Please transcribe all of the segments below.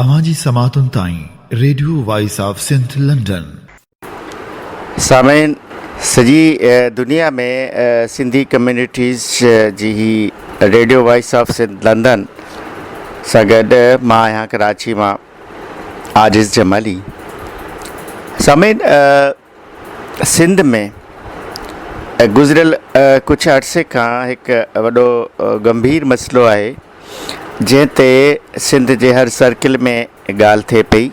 اوهان جي سماعتن تائين radio voice of Sindh London. سامعين سڄي دنيا ۾ سنڌي ڪميونٽيز جي هي radio voice of Sindh London سان گڏ مان آهيان ڪراچي مان عاجز جمالي سامعين سنڌ ۾ گذريل ڪجهه عرصي کان هڪ وڏو گنڀير مسئلو آهي جنهن تي سنڌ جي هر سرڪل ۾ ڳالهه ٿئي پئي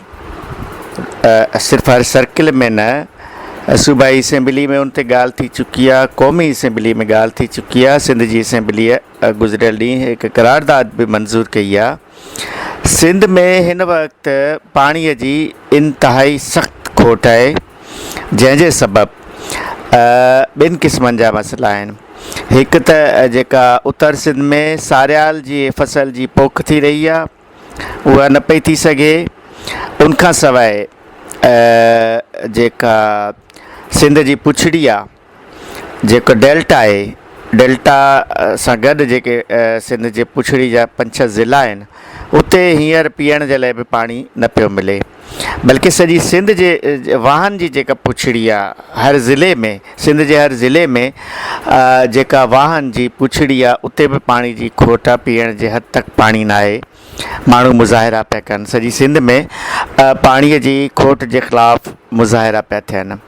صرف هر سرڪل ۾ نه صوبائي اسيمبلي ۾ ان تي ڳالهه ٿي چڪي آهي قومي اسيمبلي ۾ ڳالهه ٿي چڪي آهي سنڌ جي اسيمبليء گذريل ڏينهن هڪ قرارداد به منظور ڪئي آهي سنڌ ۾ هن وقت پاڻي جي انتهائي سخت کوٽ آهي جنهن جي سبب ٻن قسمن جا مسئلا آهن هڪ ته جيڪا اتر سنڌ ۾ ساريال جي فصل جي پوک ٿي رهي آهي اها نه پئي ٿي سگهي ان کان سواء جيڪا سنڌ جي پڇڙي آهي جيڪو ڊيلٽا آهي، ڊيلٽا سان گڏ جيڪي سنڌ جي پڇڙي جا پنج ڇهه ضلعا آهن، اتي هينئر پيئڻ جي لاء به پاڻي نه پيو ملي. بلڪه سڄي سنڌ جي واهن جي جيڪا پڇڙي آهي، هر ضلعي ۾ سنڌ جي هر ضلعي ۾ جيڪا واهن جي پڇڙي آهي، اتي به پاڻي جي کوٽ آهي، پيئڻ جي حد تڪ پاڻي ناهي. ماڻهو مظاهرا پيا ڪن. سڄي سنڌ ۾ پاڻي جي کوٽ جي خلاف مظاهرا پيا ٿين.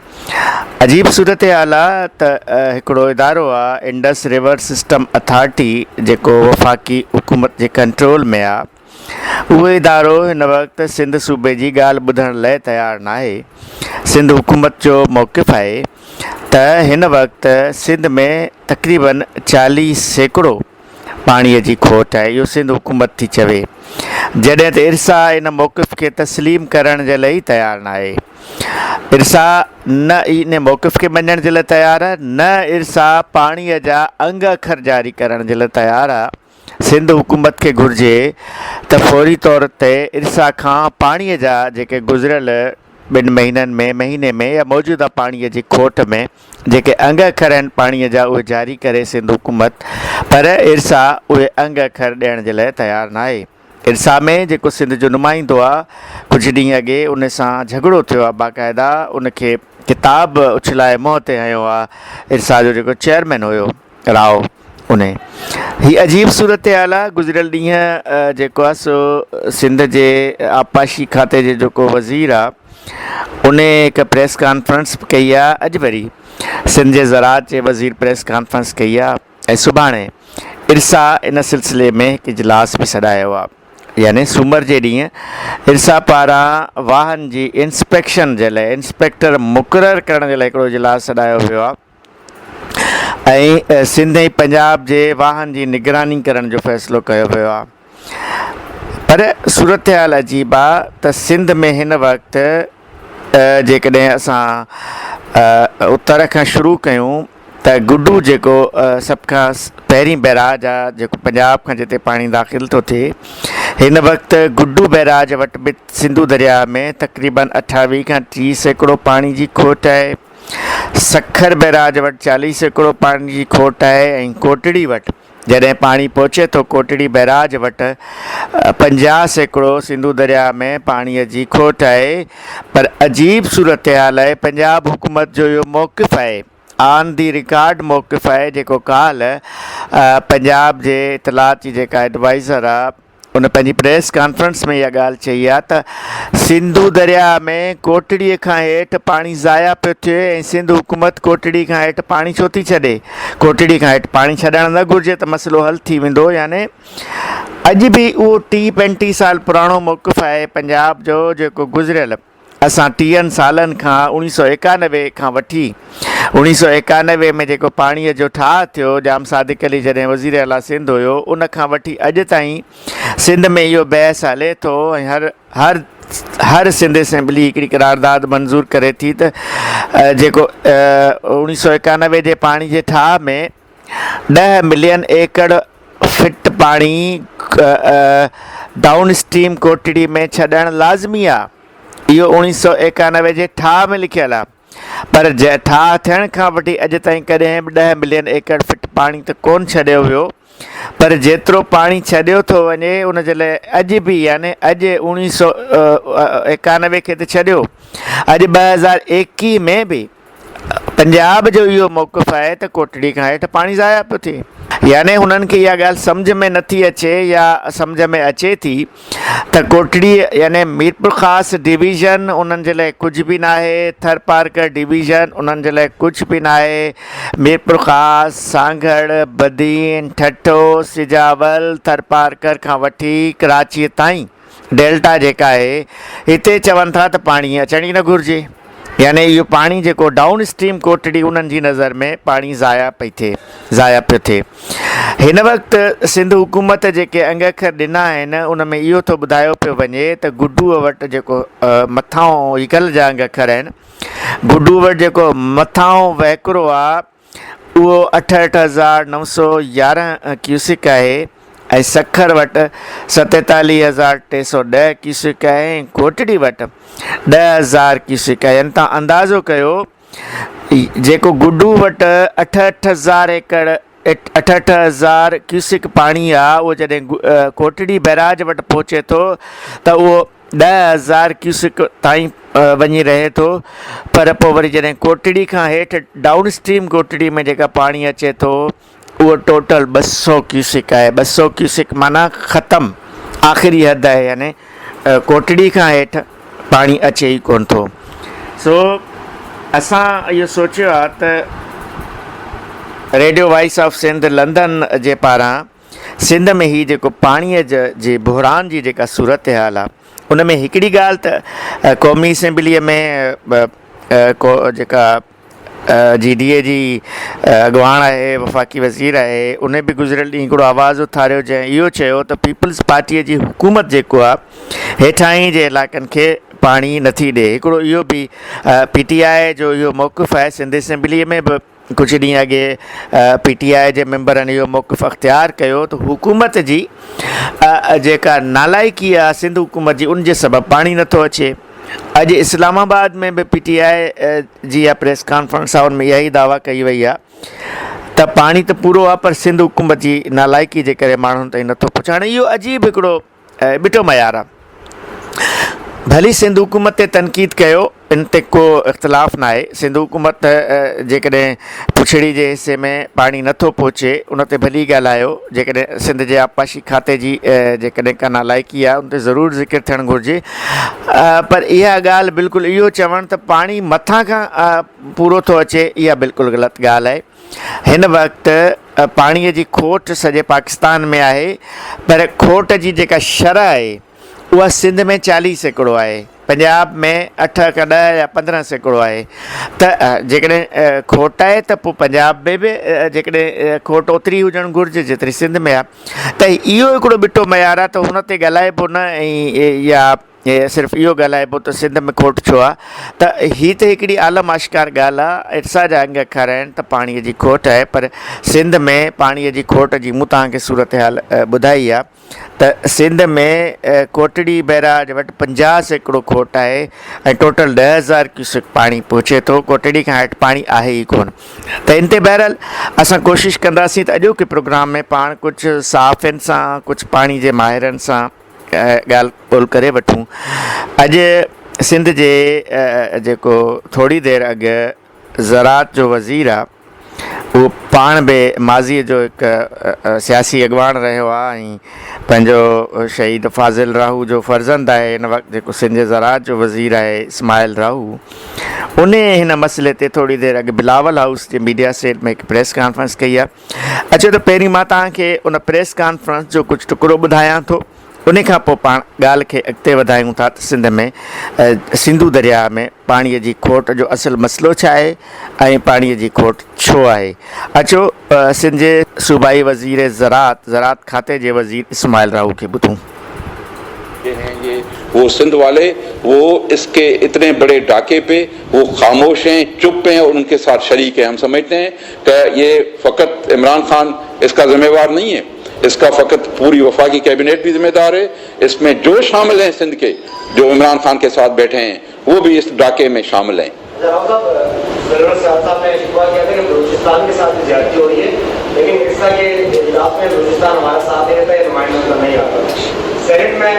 عجيب صورتحال آ ته هڪڙو ادارو آ انڊس ريور سسٽم اٿارٽي جيڪو وفاقي حڪومت جي ڪنٽرول ۾ آ اهو ادارو هن وقت سنڌ صوبي جي ڳالهه ٻڌڻ لئه تيار ناهي. سنڌ حڪومت جو موقف آهي ته هن وقت سنڌ ۾ تقريبن 40% پاڻي جي کوٽ آهي اهو سنڌ حڪومت ٿي چوي جڏهن ته ارسا ان موقف کي تسليم ڪرڻ جي لاء ئي تيار ناهي ارسا نه ئي ان موقف کي مڃڻ جي لاء تيار آهي نه ارسا پاڻي جا انگ اکر جاري ڪرڻ جي لاء تيار آهي سنڌ حڪومت کي گهرجي ته فوري طور تي ارسا کان پاڻي جا جيڪي گذريل ٻن مهينن ۾ مهيني ۾ يا موجوده پاڻي جي کوٽ ۾ جيڪي انگ اکر آهن پاڻي جا اهي جاري ڪري سنڌ حڪومت پر ارسا اهي انگ اکر ڏيڻ جي لاء تيار ناهي ارسا ۾ جيڪو سنڌ جو نمائندو آ ڪجهه ڏينهن اڳي ان سان جهڳڙو ٿيو آ باقاعده ان کي ڪتاب اڇلائي منهن تي هنيو آ ارسا جو جيڪو چيئرمين هيو راء انهي هي عجيب صورتحال آ گذريل ڏينهن جيڪو آ سو سنڌ جي آبپاشي کاتي جي جيڪو وزير آ انهي هڪ پريس ڪانفرنس به ڪئي آ اڄ وري سنڌ جي زراعت جي وزير پريس ڪانفرنس ڪئي آ ۽ سڀاڻي ارسا ان سلسلي ۾ هڪ اجلاس به سڏايو آ يعني سومر جي ڏينهن ارسا پاران واهن جي انسپيڪشن جي لاء انسپيڪٽر مقرر ڪرڻ جي لاء هڪڙو اجلاس سڏايو ويو آ ۽ سنڌ ۽ پنجاب جي واهن جي نگراني ڪرڻ جو فيصلو ڪيو ويو آهي پر صورتحال عجيب آهي ته سنڌ ۾ هن وقت جيڪڏهن اسان اتر کان شروع ڪيون ته گڊو جيڪو سڀ کان پهرين بئراج آهي جيڪو پنجاب کان جتي پاڻي داخل ٿو ٿئي هن وقت گڊو بئراج وٽ به سنڌو درياهه ۾ تقريبن 28 کان 30% پاڻي جي کوٽ آهي سکر بئراج وٽ 40% پاڻي جي کوٽ آهي ۽ ڪوٽڙي وٽ جڏهن پاڻي پهچي ٿو ڪوٽڙي بئراج وٽ 50% سنڌو درياهه ۾ پاڻي جي کوٽ آهي پر عجيب صورتحال آهي پنجاب حڪومت جو اهو موقف آهي آن the record موقف آهي جيڪو ڪالهه پنجاب جي اطلاعات جي جيڪا ايڊوائزر آهي ان پنهنجي پريس ڪانفرنس ۾ اها ڳالهه چئي آهي ته سنڌو درياهه ۾ ڪوٽڙي کان هيٺ پاڻي ضايع پيو ٿئي ۽ سنڌ حڪومت ڪوٽڙي کان هيٺ پاڻي ڇو ٿي ڇڏي ڪوٽڙي کان هيٺ پاڻي ڇڏڻ نه گهرجي ته مسئلو حل ٿي ويندو يعني اڄ به اهو 30 35 سال پراڻو موقف آهي پنجاب جو جيڪو گذريل اسان ٽيهن سالن کان 1991 کان وٺي 1991 ۾ جيڪو پاڻيء جو ٺاهه ٿيو، ڄام صادق علي جڏهن وزير اعليٰ سنڌ هيو، ان کان وٺي اڄ تائين سنڌ ۾ اهو بحث هلي ٿو ۽ هر هر هر سنڌ اسيمبلي هڪڙي قرارداد منظور ڪري ٿي ته جيڪو 1991 جي پاڻي جي ٺاهه ۾ 10 ملين ايڪڙ فٽ پاڻي ڊائون اسٽريم ڪوٽڙي ۾ ڇڏڻ لازمي آ. اهو 1991 جي ٺاهه ۾ لکيل آ. پر ٺاهه ٿيڻ کان وٺي اڄ تائين ڪڏهن به 10 ملين ايڪڙ فٽ پاڻي ته ڪونه ڇڏيو ويو. پر جيترو پاڻي ڇڏيو ٿو وڃي ان جي لاء اڄ به يعني اڄ اوڻيهه سو ايڪانوي کي ته ڇڏيو اڄ 2021 ۾ به پنجاب جو اهو موقف آهي ته ڪوٽڙي کان هيٺ پاڻي ضايع پيو ٿئي. يعني هنن کي اها ڳالهه سمجهه ۾ نٿي اچي يا سمجهه ۾ اچي ٿي ته ڪوٽڙي يعني ميرپورخاص ڊويزن انهن جي لاء ڪجهه به ناهي، ٿرپارڪر ڊويزن انهن جي لاء ڪجهه به ناهي، ميرپورخاص، سانگهڙ، بدين، ٺٽو، سجاول، ٿرپارڪر کان وٺي ڪراچيء تائين ڊيلٽا جيڪا آهي هتي چون ٿا ته پاڻي اچڻ ئي نه گهرجي يعني اهو پاڻي جيڪو ڊائون اسٽريم ڪوٽڙي انهن جي نظر ۾ پاڻي ضايع پئي ٿئي ضايع پيو ٿئي هن وقت سنڌ حڪومت جيڪي انگ اکر ڏنا آهن ان ۾ اهو ٿو ٻڌايو پيو وڃي ته گڊوء وٽ جيڪو مٿانهون هي ڪل جا انگ اکر آهن گڊوء وٽ جيڪو مٿانهون وهڪرو آهي اهو 68911 ڪيوسڪ آهي ۽ سکر وٽ 47310 ڪيوسڪ آهي ۽ ڪوٽڙي وٽ 10000 ڪيوسڪ آهي يعني تان اندازو ڪيو جيڪو گڊو وٽ 68000 ايڪڙ 68000 ڪيوسڪ پاڻي آهي اهو جڏهن ڪوٽڙي بئراج وٽ پهچي ٿو ته اهو 10000 ڪيوسڪ تائين وڃي رهي ٿو پر پوء وري جڏهن ڪوٽڙي کان هيٺ ڊائون اسٽريم ڪوٽڙي ۾ جيڪا پاڻي اچي ٿو اهو ٽوٽل 200 ڪيوسڪ آهي 200 ڪيوسڪ معنيٰ ختم آخري حد آهي يعني ڪوٽڙي کان هيٺ پاڻي اچي ئي ڪونه ٿو سو اسان اهو سوچيو آهي ته radio voice of Sindh London جي پاران سنڌ ۾ هي جيڪو پاڻيء جي بحران جي جيڪا صورتحال آ ان ۾ هڪڙي ڳالهه ته قومي اسيمبليء ۾ جيڪا جي ڊي اي جي اڳواڻ آهي وفاقي وزير آهي ان به گذريل ڏينهن هڪڙو آواز اٿاريو جنهن اهو چيو ته پيپلز پارٽيء جي حڪومت جيڪو آ هيٺاهين جي علائقن کي پاڻي نٿي ڏي هڪڙو اهو به پي ٽي آء جو اهو موقف آهي سنڌ اسيمبليء ۾ به ڪجهه ڏينهن اڳي پي ٽي آء جي ميمبرن اهو موقف اختيار ڪيو ته حڪومت جي جيڪا نالائقي آهي سنڌ حڪومت جي ان جي سبب پاڻي نٿو اچي اڄ اسلام آباد ۾ به پي ٽي آء جي اها پريس ڪانفرنس آهي ان ۾ اها ئي دعويٰ ڪئي وئي آهي ته پاڻي ته پورو آهي پر سنڌ حڪومت جي نالائقي جي ڪري ماڻهن تائين نٿو پهچي هاڻي اهو عجيب هڪڙو ٻٽو معيار آ. ڀلي سنڌ حڪومت تي تنقيد ڪيو ان تي ڪو اختلاف ناهي، سنڌ حڪومت جيڪڏهن پڇڙي جي حصي ۾ پاڻي نٿو پهچي ان تي ڀلي ڳالهايو، جيڪڏهن سنڌ جي آبپاشي کاتي جي جيڪڏهن ڪا نالائقي آ ان تي ضرور ذڪر ٿيڻ گهرجي پر اها ڳالهه بلڪل اهو چوڻ ته پاڻي مٿان کان پورو ٿو اچي اها بلڪل غلط ڳالهه آهي. هن وقت پاڻي جي کوٽ سڄي پاڪستان ۾ آهي پر کوٽ جي جيڪا شرح آهي اها سنڌ ۾ 40% آهي پنجاب ۾ 8 کان 10 يا 15% آهي ته جيڪڏهن کوٽ آهي ته پوء پنجاب ۾ به جيڪڏهن کوٽ اوتري هجڻ گهرجي جيتري سنڌ ۾ آهي ته اهو هڪڙو ٻٽو معيار آهي ته هن تي ڳالهائبو نه ۽ يا صرف اهو ڳالهائبو ته سنڌ ۾ کوٽ ڇو آهي ته هي ته هڪڙي عالم آشڪار ڳالهه آهي ارسا جا انگ اکر آهن ته پاڻي جي کوٽ آهي پر سنڌ ۾ پاڻي جي کوٽ جي مون توهان کي صورتحال ٻڌائي آهي ته سنڌ ۾ ڪوٽڙي بئراج وٽ 50% کوٽ آهي ۽ ٽوٽل 10000 ڪيوسڪ پاڻي پهچي ٿو ڪوٽڙي کان هيٺ پاڻي آهي ئي ڪونه ته ان تي بهرحال اسان ڪوشش ڪنداسين ته اڄوڪي پروگرام ۾ پاڻ ڪجهه صحافين سان ڪجهه پاڻي جي ماهرن سان ڳالهه ٻولهه ڪري وٺون. اڄ سنڌ جي جيڪو ٿوري دير اڳ زراعت جو وزير آ اهو پاڻ به ماضي جو هڪ سياسي اڳواڻ رهيو آ ۽ پنهنجو شهيد فاضل راهو جو فرزند آهي هن وقت جيڪو سنڌ جي زراعت جو وزير آهي اسماعيل راهو ان هن مسئلي تي ٿوري دير اڳ بلاول هائوس جي ميڊيا سيل ۾ هڪ پريس ڪانفرنس ڪئي آ. اچو ته پهرين مان توهان کي ان پريس ڪانفرنس جو ڪجهه ٽڪرو ٻڌايان ٿو ان کان پوء پاڻ ڳالهه کي اڳتي وڌايون ٿا ته سنڌ ۾ سنڌو درياهه ۾ پاڻي جي کوٽ جو اصل مسئلو ڇا آهي ۽ پاڻي جي کوٽ ڇو آهي اچو سنڌ جي صوبائي وزير زراعت زراعت کاتي جي وزير اسماعيل راهو کي ٻڌون. ہیں یہ وہ سندھ والے وہ اس کے اتنے بڑے ڈاکے پہ وہ خاموش ہیں چپ ہیں اور ان کے ساتھ شریک ہیں ہم سمجھتے ہیں کہ یہ فقط عمران خان اس کا ذمہ وار نہیں ہے اس کا فقط پوری وفاقی کیبنیٹ بھی ذمہ دار ہے اس میں جو شامل ہیں سندھ کے جو عمران خان کے ساتھ بیٹھے ہیں وہ بھی اس ڈاکے میں شامل ہیں۔ जनरल साहब ने शिकवा किया था कि बलूचिस्तान के साथ भी ज्यादती हो रही है, लेकिन इरसा के इजलास में बलूचिस्तान हमारा साथ नहीं देता, ये नुमाइंदा उनका नहीं आता। सेनेट में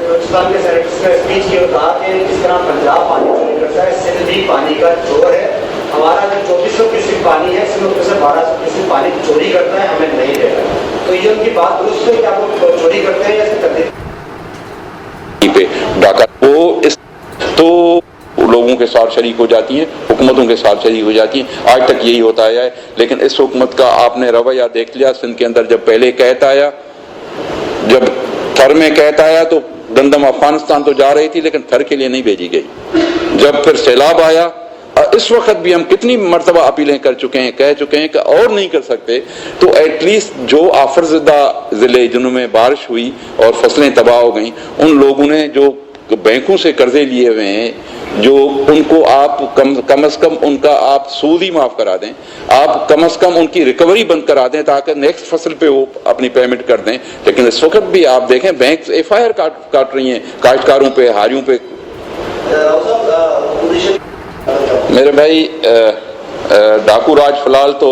बलूचिस्तान के सेनेटर्स ने स्पीच की और कहा कि जिस तरह पंजाब पानी चोरी करता है, सिंध भी पानी का चोर है। हमारा जो 2400 क्यूसेक पानी है, सिंध उसमें से 1200 क्यूसेक पानी चोरी करता है, हमें नहीं देता। तो ये उनकी बात दुरुस्त है कि आप लोग चोरी करते हैं या इसकी तकलीफ पे डाका वो इस तो लोगों के साथ शरीक हो जाती हैं, हुकूमतों के साथ शरीक हो जाती हैं। आज तक यही होता आया है, लेकिन इस हुकूमत का आपने रवैया देख लिया। सिंध के अंदर जब पहले कहत आया, जब थर में कहत आया तो गंदम अफगानिस्तान तो जा रही थी, लेकिन थर के लिए नहीं भेजी गई। जब फिर सैलाब आया, इस वक्त भी हम कितनी मरतबा अपीलें कर चुके हैं, कह चुके हैं कि और नहीं कर सकते तो एटलीस्ट जो आफतज़दा ज़िले जिनमें बारिश हुई और फसलें तबाह हो गई, उन लोगों ने जो बैंकों से कर्जे लिए हुए हैं, जो उनको आप कम कम अज कम उनका आप सूद ही माफ़ करा दें, आप कम अज कम उनकी रिकवरी बंद करा दें ताकि नेक्स्ट फसल पे वो अपनी पेमेंट कर दें। लेकिन इस वक्त भी आप देखें, बैंक एफ I R काट काट रही हैं काश्तकारों पे, हारियों पे। मेरे भाई, डाकू राज फिलहाल तो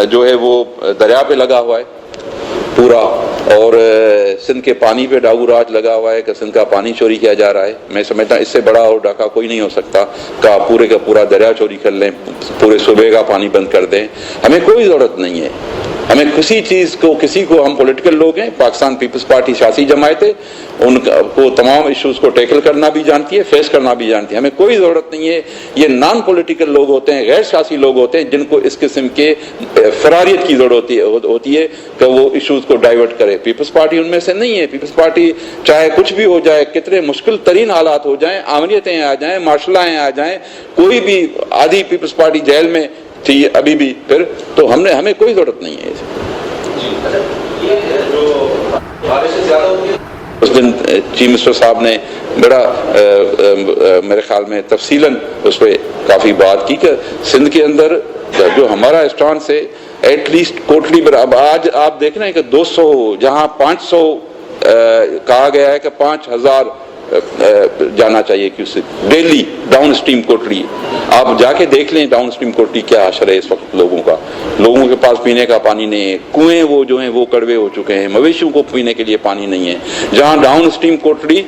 जो है वो दरिया पे लगा हुआ है पूरा और सिंध के पानी पे डाकू राज लगा हुआ है कि सिंध का पानी चोरी किया जा रहा है। मैं समझता हूँ इससे बड़ा और डाका कोई नहीं हो सकता का पूरे का पूरा दरिया चोरी कर लें, पूरे सूबे का पानी बंद कर दें। हमें कोई ज़रूरत नहीं है, हमें किसी चीज़ को, किसी को, हम पॉलिटिकल लोग हैं। पाकिस्तान पीपल्स पार्टी सियासी जमायत है, उनको तमाम इश्यूज को टैकल करना भी जानती है, फेस करना भी जानती है। हमें कोई ज़रूरत नहीं है। ये नॉन पॉलिटिकल लोग होते हैं, गैर सियासी लोग होते हैं, जिनको इस किस्म के फरारियत की ज़रूरत होती है कि वो इशूज़ को डाइवर्ट करे। पीपल्स पार्टी उनमें से नहीं है। पीपल्स पार्टी चाहे कुछ भी हो जाए, कितने मुश्किल तरीन हालात हो जाएं, आमरीतें आ जाएं, मार्शल लॉ आ जाएं, कोई भी आधी पीपल्स पार्टी जेल में थी अभी भी, फिर तो हमने हमें कोई ज़रूरत नहीं है। अच्छा, ये जो बारिश ज़्यादा होती है। उस दिन चीफ मिनिस्टर साहब ने बड़ा मेरे ख्याल में तफसीलन उस पर काफ़ी बात की कि सिंध के अंदर जो हमारा स्टांस है, एटलीस्ट कोटड़ी पर अब आज आप देख रहे हैं कि 200, जहां 500 कहा गया है कि 5000 जाना चाहिए cusec daily down stream Kotri. आप जाके देख लें डाउन स्ट्रीम कोटड़ी क्या हशर है इस वक्त लोगों का। लोगों के पास पीने का पानी नहीं है, कुएं वो जो हैं वो कड़वे हो चुके हैं, मवेशियों को पीने के लिए पानी नहीं है। जहां डाउन स्ट्रीम कोटड़ी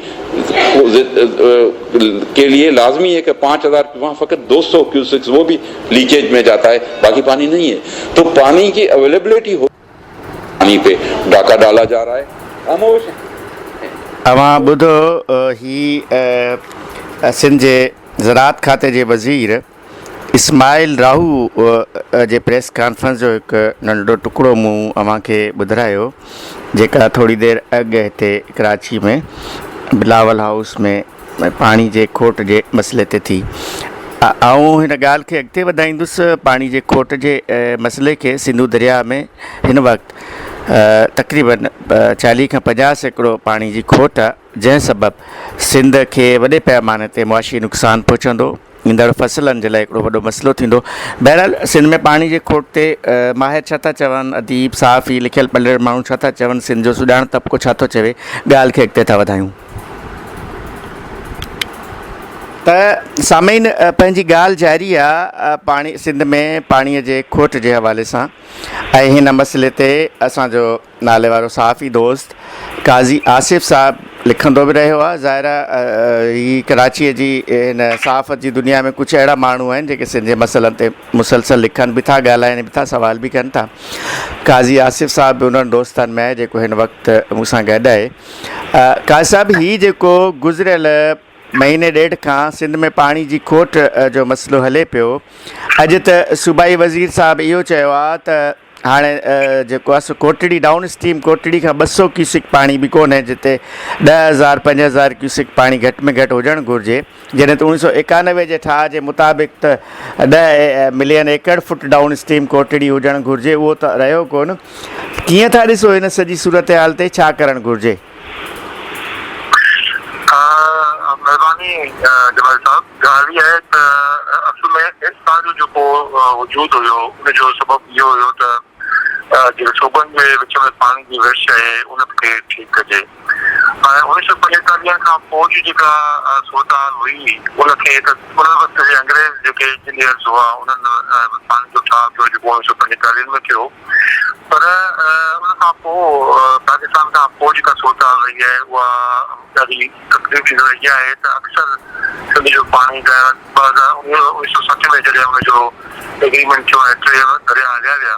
के लिए लाजमी है कि 5000, वहाँ फ़कत 200 क्यूसेक्स, वो भी लीकेज में जाता है, बाकी पानी नहीं है। तो पानी की अवेलेबिलिटी हो, पानी पे डाका डाला जा रहा है, खामोश हैं। अव्हां ॿुधो, ही सिंध जे ज़राअत खाते जे वज़ीर इस्माइल राहू जे प्रेस कॉन्फ्रेंस जो हिकु नंढो टुकिड़ो मूं अव्हां खे ॿुधायो, जेका थोरी देरि अॻु हिते कराची में बिलावल हाउस में पाणी जे खोट जे मसइले ते थी। आउं हिन ॻाल्हि खे अॻिते वधाईंदुसि, पाणी जे खोट जे मसइले खे। सिंधू दरिया में हिन वक़्तु तक़रीबन 40 खां 50% पाणी जी खोट आहे, जंहिं सबबु सिंध खे वॾे पैमाने ते मुआशी नुक़सानु पहुचंदो, ईंदड़ फसलनि जे लाइ हिकिड़ो वॾो मसइलो थींदो। बहरहाल, सिंध में पाणी जे खोट ते माहिर छा था चवनि, अदीब, सहाफ़ी, लिखियल पढ़ियल माण्हू छा था चवनि, सिंध जो सुॼाण तबिको छा थो चवे, ॻाल्हि खे अॻिते था वधायूं। त सामीन, पंहिंजी ॻाल्हि जारी आहे पाणी, सिंध में पाणीअ जे खोट जे हवाले सां ऐं हिन मसइले ते असांजो नाले वारो सहाफ़ी दोस्त काज़ी आसिफ़ साहब लिखंदो बि रहियो आहे। ज़ाहिर आहे, हीअ कराचीअ जी हिन सहाफ़त जी दुनिया में कुझु अहिड़ा माण्हू आहिनि जेके सिंध जे मसइलनि ते मुसलसल लिखनि बि था, ॻाल्हाइनि बि था, सवाल बि कनि था। काज़ी आसिफ़ साहब बि उन्हनि दोस्तनि में आहे जेको हिन वक़्तु मूंसां गॾु आहे। काज़ी साहब, हीअ जेको गुज़िरियल महीने ॾेढ खां सिंध में पाणी जी खोट जो मसइलो हले पियो, अॼु त सूबाई वज़ीर साहब इहो चयो आहे त हाणे जेको आहे सो कोटड़ी, डाउन स्ट्रीम कोटड़ी खां 200 क्यूसिक पाणी बि कोन्हे, जिते 10,000, 5,000 क्यूसिक पाणी घटि में घटि हुजणु घुरिजे, जॾहिं त 1991 जे ठाह जे मुताबिक़ त 10 मिलियन एकड़ फुट डाउन स्ट्रीम कोटड़ी हुजणु घुरिजे, उहो त रहियो कोन। कीअं था ॾिसो हिन सॼी सूरत हाल ते, छा करणु घुरिजे? महिरबानी जमाल साहब। ॻाल्हि इहा आहे त असल में इरसा जो जेको वजूद हुयो, उन जो सबबु इहो हुयो त जेके सूबनि जे विच में पाणी जी विर्छ आहे, उनखे ठीकु कजे। ۽ اڻويهه سؤ پنجيتاليهن کان پوء جي جيڪا صورتحال هئي ان کي ته ان وقت جي انگريز جيڪي انجنيئرز هئا انهن پاڻي جو ٺاهه ڪيو جيڪو اڻويهه سؤ پنجيتاليهن ۾ ٿيو پر ان کان پوء پاڪستان کان پوء جيڪا صورتحال رهي آهي اها ڏاڍي تڪليف ڏيندڙ اها آهي ته اڪثر سنڌ جو پاڻي 2000 اڻويهه سؤ 60 ۾ جڏهن ان جو ايگريمينٽ ٿيو ۽ ٽي درياهه هليا ويا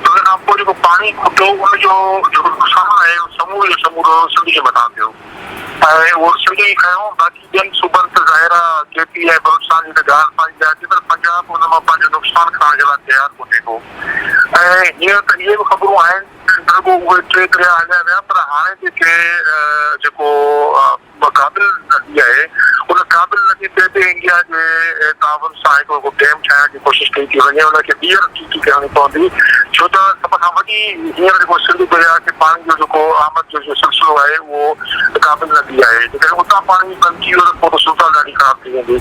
ان کان پوء جيڪو پاڻي کٽو ان جو جيڪو نقصان آهي اهو سمورو جو سمورو سنڌ جي مٿان ٿيو ۽ اهو سنڌ ئي کنيو باقي ٻين صوبن ته ظاهر آهي ڪي پي ۽ بلوچستان جي ته ڳالهه پنهنجي جاء تي پر پنجاب ان مان پنهنجو نقصان کڻڻ جي لاء تيار ڪونهي ڪو ۽ هينئر ته اهي به خبرون آهن ته نه رڳو اهي ٽي درياء هليا ويا پر هاڻي جيڪي جيڪو ڪابل ندي آهي، ان ڪابل ندي تي به انڊيا جي تعاون سان هڪڙو ڊيم ٺاهڻ جي ڪوشش ڪئي ٿي وڃي، ان کي ٻيهر ٽي ٽي ڪرڻي پوندي، ڇو ته سڀ کان وڏي هينئر جيڪو سنڌو درياهه کي پاڻي جو جيڪو آمد جو سلسلو آهي اهو ڪابل ندي آهي، جيڪڏهن اتان پاڻي بند ٿي ويو ته پوء ته صورتحال ڏاڍي خراب ٿي ويندي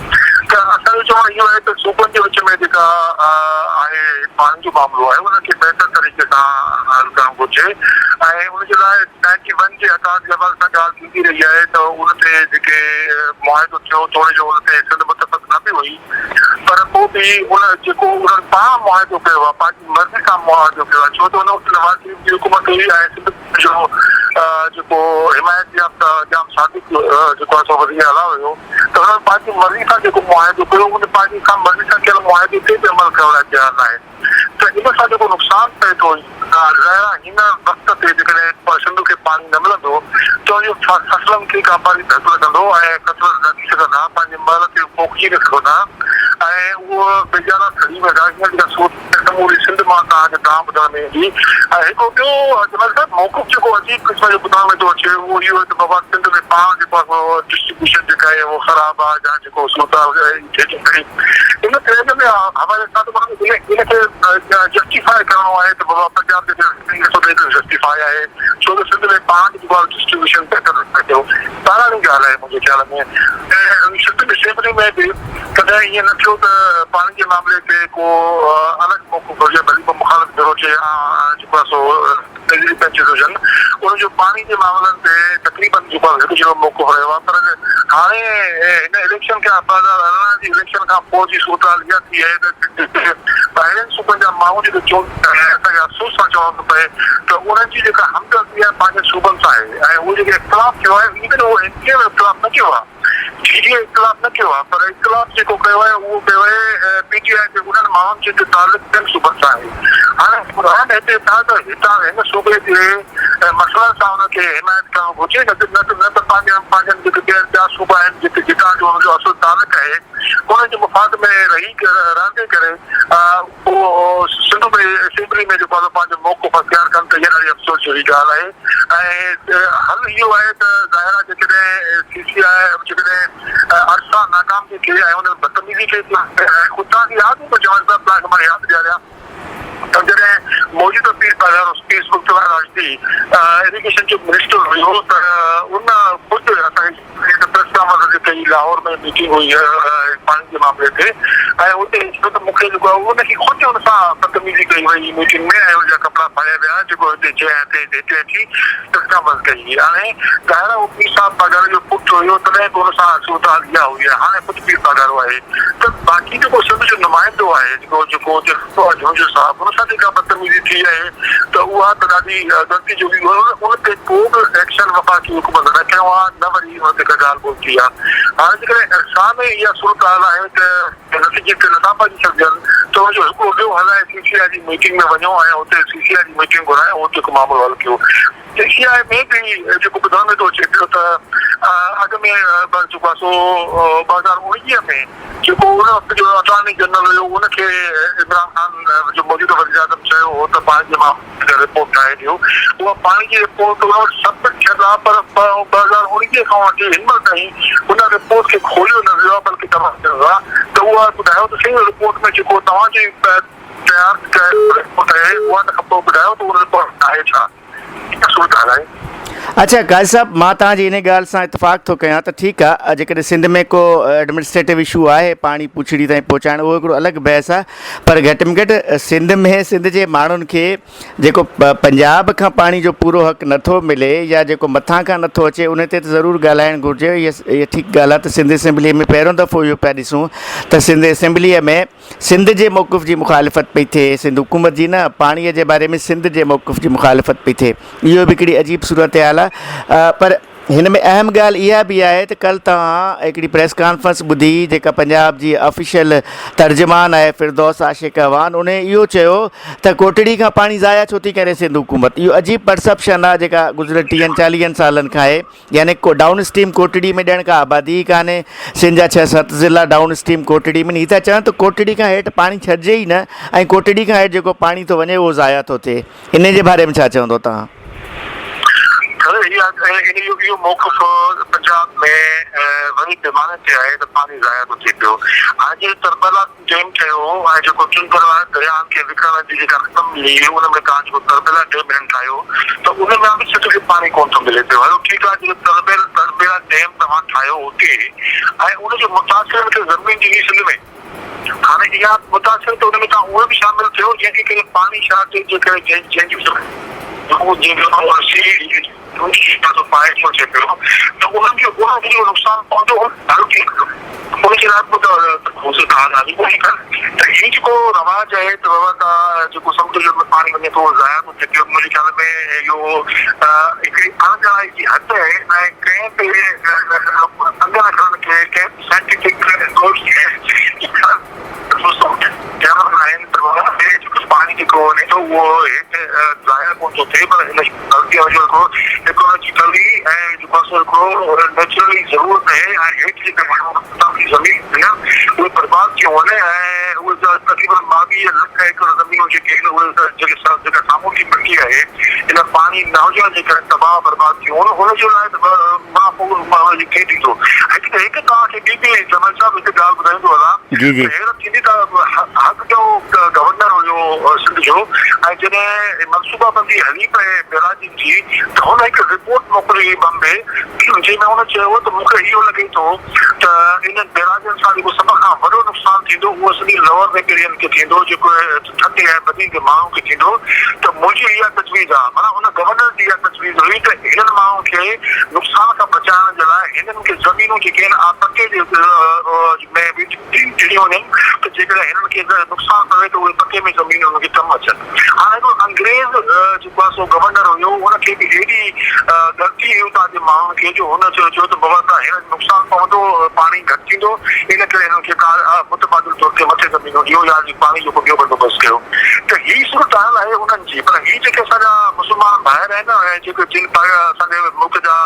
ته اسان جو چوڻ اهو آهي ته صوبن جي وچ ۾ جيڪا آهي پاڻي جو معاملو آهي ان کي بهتر طريقي سان حل ڪرڻ گهرجي ۽ ان جي لاء نائنٽي ون جي اڪارڊ جي حوالي سان ڳالهه ٿيندي رهي آهي ته ان تي جيڪي معاهدو ٿيو توڙي جو ان تي سنڌ متفق نه به هئي پر پوء به ان جيڪو انهن پاڻ معاهدو ڪيو آهي پنهنجي مرضي سان معاهدو ڪيو آهي ڇو ته ان وقت نواز شريف جي حڪومت هئي ۽ سنڌ جو جيڪو حمايت يافته ڄام صادق جيڪو آهي سو وزير اعليٰ هيو ته انهن پنهنجي مرضي سان جيڪو معاهدو ڪيو ان پنهنجي مرضي سان ڪيل معاهدي تي به عمل ڪرڻ لاء تيار ناهن. ته ان سان جيڪو نقصان پئي ٿو ظاهر آهي هن وقت تي جيڪڏهن سنڌ کي پاڻي نه ملندو ته اهو فصلن کي ڪاپاري ڌڪ لڳندو ۽ فصل نه ٿي سگهندا پنهنجي مهل تي پوکجي نه سگهندا ۽ اهو بيجانا سڙي ويندا هينئر جيڪا صورت سموري سنڌ مان توهان کي دانهن ٻڌڻ ۾ ايندي ۽ هڪ ٻيو جنرل صاحب موقف جيڪو عجيب قسم جو ٻڌڻ ۾ ٿو اچي اهو اهو آهي ته بابا سنڌ ۾ پاڻ جيڪو آهي سو ڊسٽريبيوشن جيڪا آهي اهو خراب آهي يا جيڪو صورتحال ٿئي ٿي پئي ان ٽرينڊ ۾ حوالي سان ته ان کي جسٽيفاء ڪرڻو آهي ته بابا پنجاب جي حصو ڏئي ته جسٽيفاء آهي ڇو ته سنڌ ۾ پاڻ جيڪو آهي ڊسٽريبيوشن بهتر نه ٿيو ٻاراڻي ڳالهه آهي منهنجي خيال ۾ ۽ سنڌ ۾ اسيمبلي ۾ به ڪڏهن ائين نه ٿيو ته پاڻي جي معاملي تي ڪو الڳ موقف هجي ڀلي ڪو مخالف ڌر هجي يا جيڪو آهي سو ٽريزري بينچز هجن انهن جو پاڻي جي معاملن تي تقريبن جيڪو آهي هڪ جهڙو موقف رهيو آهي پر هاڻي هن اليڪشن کان 2018 جي اليڪشن کان پوء جي صورتحال اها ٿي آهي ته جتي ٻاهرين صوبن جا ماڻهو جيڪي چونڊ آيا آهن اسان کي افسوس سان چوڻو ٿو پئي ته انهن جي جيڪا همدردي آهي پنهنجن صوبن سان آهي ۽ اهو جيڪو اختلاف ٿيو آهي ايون اهو ايم ڪيو ايم اختلاف نه ڪيو آهي جي ڊي اي اختلاف نه ڪيو آهي پر اختلاف جيڪو ڪيو آهي اهو ڪيو آهي پي ٽي آء جي انهن ماڻهن جن جو تعلق ٻين صوبن سان آهي. هاڻي ٻڌائن هتي ٿا ته هتان هن صوبي جي مسئلن سان انهن کي حمايت ڪرڻ گهرجي نه ته نه ته پنهنجن پنهنجن جيڪي ٻين ٻيا صوبا آهن جتي جتان جو انهن جو اصل تعلق آهي انهن جي مفاد ۾ رهي رهندي ڪري اهو سنڌ ۾ اسيمبلي ۾ جيڪو آهي سو پنهنجو موقف اختيار ڪن ته اها ڏاڍي افسوس جهڙي ڳالهه آهي ۽ حل اهو آهي ته ظاهر آهي جيڪڏهن سي سي آء جيڪڏهن ارسا ناڪام ٿي ٿئي ۽ ان بدتميزي ڪئي ٿي وڃي ۽ اتان جي ياد به جوان صاحب توهان کي مان ياد ڏياريان ته جڏهن موجوده پير پاڳارو پير مبتلا راشدي اريگيشن جو منسٽر هيو ته ان خود اسان کي جيئن ته پريس ڪانفرنس جي ڪئي لاهور ۾ ميٽنگ هئي پاڻي جي معاملي تي ۽ اتي چيو ته مون کي جيڪو آهي ان کي خود ان سان بدتميزي ڪئي وئي ميٽنگ ۾ ۽ ان جا ڪپڙا ڦاڙيا ويا جيڪو هتي چيائين هتي هتي اچي پريس ڪانفرنس ڪئي هئي هاڻي ظاهر آهي اهو پير صاحب پاڳاري جو پٽ هيو تڏهن به ان سان صورتحال اها هئي ۽ هاڻي خود پير پاڳارو آهي ته باقي جيڪو سنڌ جو نمائندو آهي جيڪو جيڪو اتي جوڻيجو صاحب ان سان جيڪا بدتميزي ٿي آهي ته اها ته ڏاڍي ڳڻتي جوڳي ڳالهه آهي ان تي ڪو به ايڪشن وفاقي حڪومت نه کنيو آهي نه وري ان تي ڪا ڳالهه ٻولهه ٿي آهي هاڻي جيڪڏهن ارسا ۾ اها صورتحال آهي ته نتيجي تي نٿا پهچي سگهجن ته ان جو هڪڙو ٻيو حل آهي سي سي آء جي ميٽنگ ۾ وڃو ۽ اتي سي سي آء جي ميٽنگ گهرائي اتي هڪ معاملو حل ڪيو سي سي آء ۾ به جيڪو ٻڌڻ ۾ ٿو اچي پيو ته اڳ ۾ جيڪو آهي سو 2019 ۾ جيڪو ان وقت جو اٽارني جنرل هيو ان کي عمران خان جو موجوده وزيراعظم چيو هو ته پاڻي جي معاملي تي رپورٽ ٺاهي ڏيو اها پاڻي جي رپورٽ ان وٽ سبمٽ ٿيل آهي پر 2019 کان وٺي هن مهل تائين ان رپورٽ کي کوليو نه ويو آهي بلڪه تباهه ڪيو ويو آهي ته اها ٻڌايو ته صحيح رپورٽ ۾ جيڪو توهان جي تيار ڪيل رپورٽ آهي اها ته کپو ٻڌايو ته ان رپورٽ آهي ڇا؟ اها صورتحال آهي. اڇا قاضي صاحب مان توهان جي انهي ڳالهه سان اتفاق ٿو ڪيان ته ٺيڪ آ جيڪڏهن سنڌ ۾ ڪو ايڊمنسٽريٽو اشو آهي پاڻي پوڇڙي تائين پهچائڻ اهو هڪڙو الڳ بحث آ پر گهٽ ۾ گهٽ سنڌ ۾ سنڌ جي ماڻهن کي جيڪو پنجاب کان پاڻي جو پورو حق نٿو ملي يا جيڪو مٿان کان نٿو اچي ان تي ته ضرور ڳالهائڻ گهرجي اها ٺيڪ ڳالهه آ ته سنڌ اسيمبلي ۾ پهريون دفعو اهو پيا ڏسون ته سنڌ اسيمبلي ۾ سنڌ جي موقف جي مخالفت پئي ٿئي، سنڌ حڪومت جي نه، پاڻيء جي باري ۾ سنڌ جي موقف جي مخالفت پئي ٿئي. اهو به هڪڙي عجيب صورتحال آهي. پر هن ۾ اهم ڳالهه اها به آهي ته ڪلهه توهان هڪڙي پريس ڪانفرنس ٻڌي جيڪا پنجاب جي آفيشل ترجمان آهي فردوس عاشق اعواڻ انهي اهو چيو ته ڪوٽڙي کان پاڻي ضايع ڇو ٿي ڪري سنڌ حڪومت. اهو عجيب پرسپشن آهي جيڪا گذريل ٽيهن چاليهن سالن کان آهي. يعني ڪو ڊائون اسٽريم ڪوٽڙي ۾ ڄڻ ڪا آبادي ئي ڪانهي، سنڌ جا ڇهه ست ضلعا ڊائون اسٽريم ڪوٽڙي ۾ هي ٿا چون ته ڪوٽڙي کان هيٺ پاڻي ڇڏجي ئي نه ۽ ڪوٽڙي کان هيٺ جيڪو پاڻي ٿو وڃي اهو ضايع ٿو ٿئي، انهي جي باري ۾ ڇا چوندو توهان؟ سر ان جو اهو موقف پنجاب ۾ وڏي پيماني تي آهي ته پاڻي ضايع ٿو ٿئي پيو هاڻي جڏهن تربيلا ڊيم ٺهيو هو ۽ جيڪو چنبڙ وارن درياهن کي وڪڻڻ جي جيڪا رقم ملي هئي ان ۾ توهان جيڪو تربيلا ڊيم هنن ٺاهيو ته ان مان به سنڌ کي پاڻي ڪونه ٿو ملي پيو. هلو ٺيڪ آهي جيڪو تربيل تربيلا ڊيم توهان ٺاهيو اتي ۽ ان جي متاثرن کي زمين ڏني سنڌ ۾ هاڻي اها متاثر ته ان ۾ توهان اهي به شامل ٿيو جنهن کي ڪري پاڻي شارٽيج جي ڪري جنهن جنهن جي زمين جو پائي ٿو اچي پيو ته انهن کي انهن کي جيڪو نقصان پهتو اهو ڏاڍو ٿي پيو ان جي لاء به ته ڳالهيون ڪونهي ڪن ته هي جيڪو رواج آهي ته بابا ته جيڪو سمنڊ ۾ پاڻي وڃي ٿو ضايع ٿو ٿئي پيو منهنجي خيال ۾ اهو هڪڙي اڻڄاڻائي جي حد آهي ۽ ڪنهن به انگن اکرن کي ڪنهن به سائنٽيفڪ سورس کي آهن ته بابا پاڻي جيڪو وڃي ٿو اهو هيٺ ضايع ڪونه ٿو ٿئي پر هن غلطي جو هڪڙو ايڪولوجيڪلي ۽ جيڪو آهي سو هڪڙو نيچرلي ضرورت آهي ۽ هيٺ جيڪي ماڻهو اتان جي زمين آهن اهي برباد ٿيون وڃن ۽ اهي تقريبن 22 لک ايڪڙ زمينون جيڪي آهن اهي جيڪي جيڪا سامونڊي پٽي آهي ان پاڻي نه هجڻ جي ڪري تباهه برباد ٿيون وڃن ان جي لاء ته منافعو ڪير ڏيندو هڪ ته هڪ توهان کي ٻي به جمال صاحب هڪ ڳالهه ٻڌائيندو هلان ته حيرت ٿيندي ته حق جو گورنر هيو سنڌ جو ۽ جڏهن منصوبه بندي هلي پئي بئراجن جي ته هن هڪ رپورٽ موڪلي هئي بمبي جنهن ۾ هن چيو ته مون کي اهو لڳي ٿو ته انهن بئراجن سان جيڪو سڀ کان وڏو نقصان ٿيندو اهو سڄي لوئر ريپيرين کي ٿيندو جيڪو ٺٽي ۽ بدين جي ماڻهن کي ٿيندو ته منهنجي اها تجويز آهي معنيٰ ان گورنر جي اها تجويز هئي ته هنن ماڻهن کي نقصان کان بچائڻ جي لاء هنن کي زمينون جيڪي آهن پڪي جي ۾ به ڏنيون وڃن ته جيڪڏهن هنن کي نقصان پوي ته اهي پڪي ۾ زمينون هنن کي ڪم اچن. هاڻي هڪڙو انگريز جيڪو آهي سو گورنر هيو ان کي به ايڏي ڳڻتي هئي اتان جي ماڻهن کي جو هن چيو ته بابا سان هنن نقصان پوندو پاڻي گهٽ ٿيندو ان ڪري هنن کي ڪا متبادل طور تي مٿي زمينون ڏيو يا پاڻي جو ڪو ٻيو بندوبست ڪيو ته هي صورتحال آهي انهن جي پر هي جيڪي اسان جا مسلمان ڀائر آهن ۽ جيڪي جن اسان جي ملڪ جا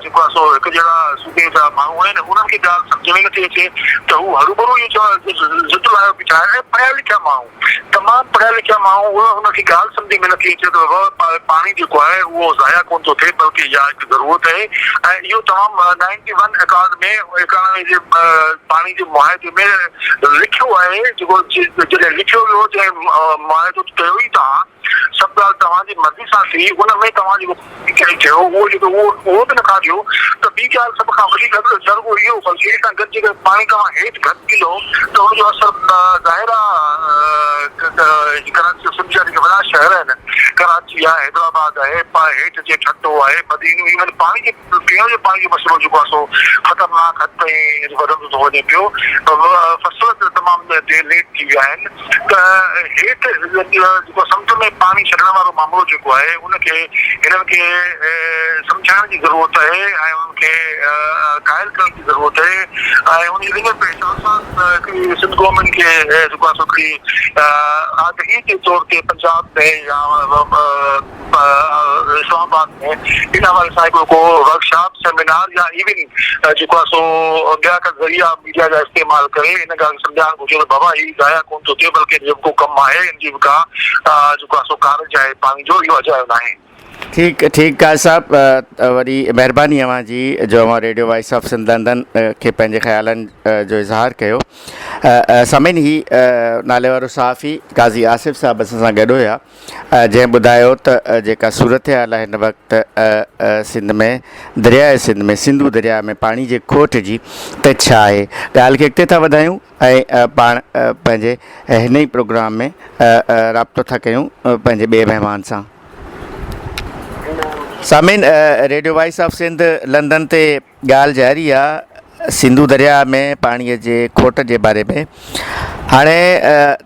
جيڪو آهي سو هڪ جهڙا صوبي جا ماڻهو آهن انهن کي ڳالهه سمجهه ۾ نٿي اچي ته هو هروڀرو اهو چوڻ ضد لايو بيٺا آهن ۽ پڙهيا لکيا ماڻهو تمام پڙهيا لکيا ماڻهو انهن کي ڳالهه سمجهه ۾ نٿي اچي ته بابا پاڻي جيڪو آهي اهو ضايع ڪونه ٿو ٿئي بلڪه اها هڪ ضرورت آهي ۽ اهو تمام نائنٽي ون اڪارڊ ۾ ايڪاڻوي جي پاڻي جي معاهدي ۾ لکيو آهي جيڪو جڏهن لکيو ويو جڏهن معاهدو ڪيو ئي توهان سڀ ڳالهه توهان جي مرضي سان ٿي ان ۾ توهان جيڪو ڪنهن چيو اهو جيڪو اهو اهو به نٿا ڏيو ته ٻي ڳالهه سڀ کان وڏي ڳالهه نه رڳو اهو بلڪه ان سان گڏ جيڪڏهن پاڻي توهان هيٺ گهٽ ڏيندو ته ان جو اثر ظاهر آهي ڪراچي سنڌ جا جيڪي وڏا شهر آهن ڪراچي آهي حيدرآباد آهي هيٺ جي ٺٽو آهي بدين ايون پاڻي جي پيئڻ جي پاڻي جو مسئلو جيڪو آهي سو خطرناڪ حد تائين وڌندو ٿو وڃي پيو فصل تمام ليٽ ٿي ويا آهن ته هيٺ جيڪو سمنڊ ۾ پاڻي ڇڏڻ وارو معاملو جيڪو آهي ان کي هنن کي سمجهائڻ جي ضرورت آهي ۽ انهن کي قائل ڪرڻ جي ضرورت آهي ۽ ان جي حساب سان هڪڙي سنڌ گورنمينٽ کي جيڪو آهي سو هڪڙي آگهي جي طور تي پنجاب ۾ يا اسلام آباد ۾ ان حوالي سان هڪڙو ڪو ورڪشاپ، سيمينار يا ايون جيڪو آهي سو ٻيا ڪا ذريعا ميڊيا جا استعمال ڪري ان ڳالهه کي سمجهائڻ گهرجي ته بابا هي ضايع ڪونه ٿو ٿئي بلڪه ان جو به ڪو ڪم آهي ان جي به ڪا جيڪو آهي سو ڪارج آهي پاڻي جو اهو اجايو ناهي. ٺيڪ ٺيڪ قاضي صاحب وڏي مهرباني اوهان جي جو اوهان radio voice of Sindh London کي پنهنجي خيالن جو اظهار ڪيو. سامعين هي نالي وارو صحافي قاضي آصف صاحب اسان سان گڏ هيا جنهن ٻڌايو ته جيڪا صورتحال آهي هن وقت سنڌ ۾ درياء سنڌ ۾ سنڌو درياء ۾ پاڻي جي کوٽ جي ته ڇا آهي. ڳالهه کي اڳتي ٿا وڌايون ۽ پاڻ پنهنجي هن ئي پروگرام ۾ رابطو ٿا ڪيون پنهنجي ٻئي مهمان سان. سامعين radio voice of Sindh London تي ڳالهه جاري آ سنڌو درياء ۾ پاڻي جي کوٽ جي باري ۾ هاڻي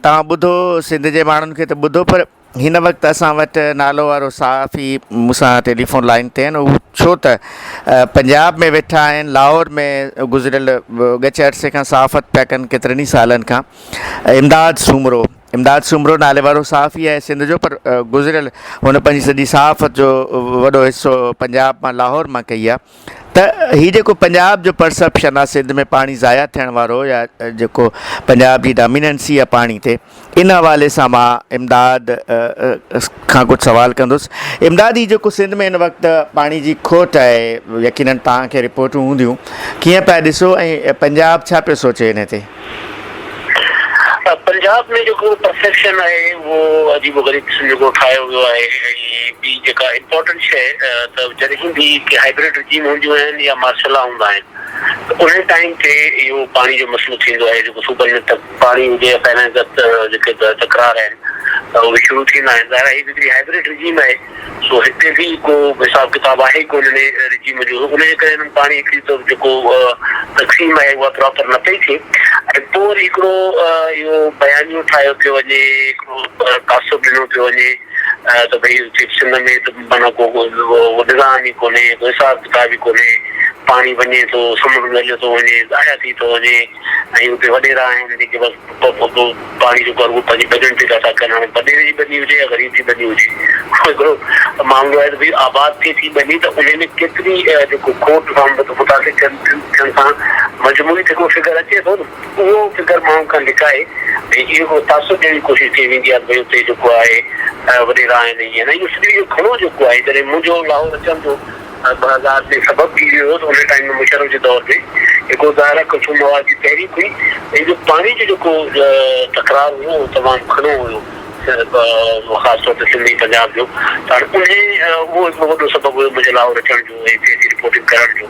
توهان ٻڌو سنڌ جي ماڻهن کي ته ٻڌو پر هن وقت اسان وٽ نالو وارو صحافي مون سان ٽيليفون لائن تي آهن هو ڇو ته پنجاب ۾ ويٺا آهن لاهور ۾ گذريل ڳچ عرصي کان صحافت پيا ڪن ڪيترن ئي سالن کان امداد سومرو امداد سومرو نالي وارو صحافي آهي سنڌ جو پر گذريل هن پنهنجي سڄي صحافت جو وڏو حصو پنجاب مان لاهور مان ڪئي آهي ته هي جيڪو پنجاب جو پرسپشن آهي سنڌ ۾ پاڻي ضايع ٿيڻ وارو يا جيڪو پنجاب جي ڊاميننسي آهي پاڻي تي ان حوالي سان مان امداد کان ڪجهه سوال ڪندس امداد هي جيڪو سنڌ ۾ هن وقت پاڻي جي کوٽ آهي يقينن توهان کي رپورٽون هونديون ڪيئن پيا ڏسو ۽ پنجاب ڇا پيو سوچي ان تي؟ پنجاب ۾ جيڪو پرسيپشن آهي اهو عجيب و غريب قسم جو ٺاهيو ويو آهي ۽ ٻي جيڪا امپورٽنٽ شيء ته جڏهن به ڪي هائبرڊ رجيم هونديون آهن يا مارشل لا هوندا آهن ته انهي ٽائيم تي اهو پاڻي جو مسئلو ٿيندو آهي جيڪو صوبن ۾ ته پاڻي هجي يا پهريان جا جيڪي تڪرار آهن اهي شروع ٿيندا آهن ظاهر آهي هي هڪڙي هائبرڊ رجيم آهي سو هتي به ڪو حساب ڪتاب آهي ئي ڪونه انهي رجيم جو ان جي ڪري هنن پاڻي هڪڙي ته جيڪو تقسيم آهي اها پراپر نه پئي ٿئي ۽ پوء وري هڪڙو اهو بيانيو ٺاهيو پيو وڃي هڪڙو تاثر ڏنو پيو وڃي ته ڀئي هتي سنڌ ۾ ته معنيٰ ڪو نظام ئي ڪونهي ڪو حساب ڪتاب ئي ڪونهي پاڻي وڃي ٿو سمنڊ ۾ هليو ٿو وڃي ضايع ٿي ٿو وڃي ۽ اتي وڏيرا آهن جيڪي بس پاڻي جو گهرو پنهنجي ٻنين تي پيا ٿا ڪن هاڻي وڏيري جي ٻني هجي يا غريب جي ٻني هجي هڪڙو معاملو آهي ته ڀئي آباد ٿئي ٿي ٻني ته انهي ۾ ڪيتري جيڪو کوٽ سان متاثر ٿين ٿيڻ سان مجموعي ته هڪڙو فگر اچي ٿو نه اهو فگر ماڻهن کان لڪائي ۽ اهو هڪڙو تاثر ڏيڻ جي ڪوشش ڪئي ويندي آهي ته ڀئي اتي جيڪو آهي وڏيرا آهن ائين نه اهو سڄو اهو گهڻو جيڪو آهي جڏهن منهنجو لاهور اچڻ جو 2000 ۾ سبب به اهو هو ته ان ٽائيم ۾ مشرف جي دور ۾ هڪڙو ظاهر آهي ڪلثوم نواز جي تحريڪ هئي ۽ جو پاڻي جو جيڪو تڪرار هيو اهو تمام گهڻو هيو خاص طور تي سنڌ ۽ پنجاب جو ته هاڻي انهي اهو هڪڙو وڏو سبب هيو منهنجي لاهور اچڻ جو ۽ هتي اچي رپورٽنگ ڪرڻ جو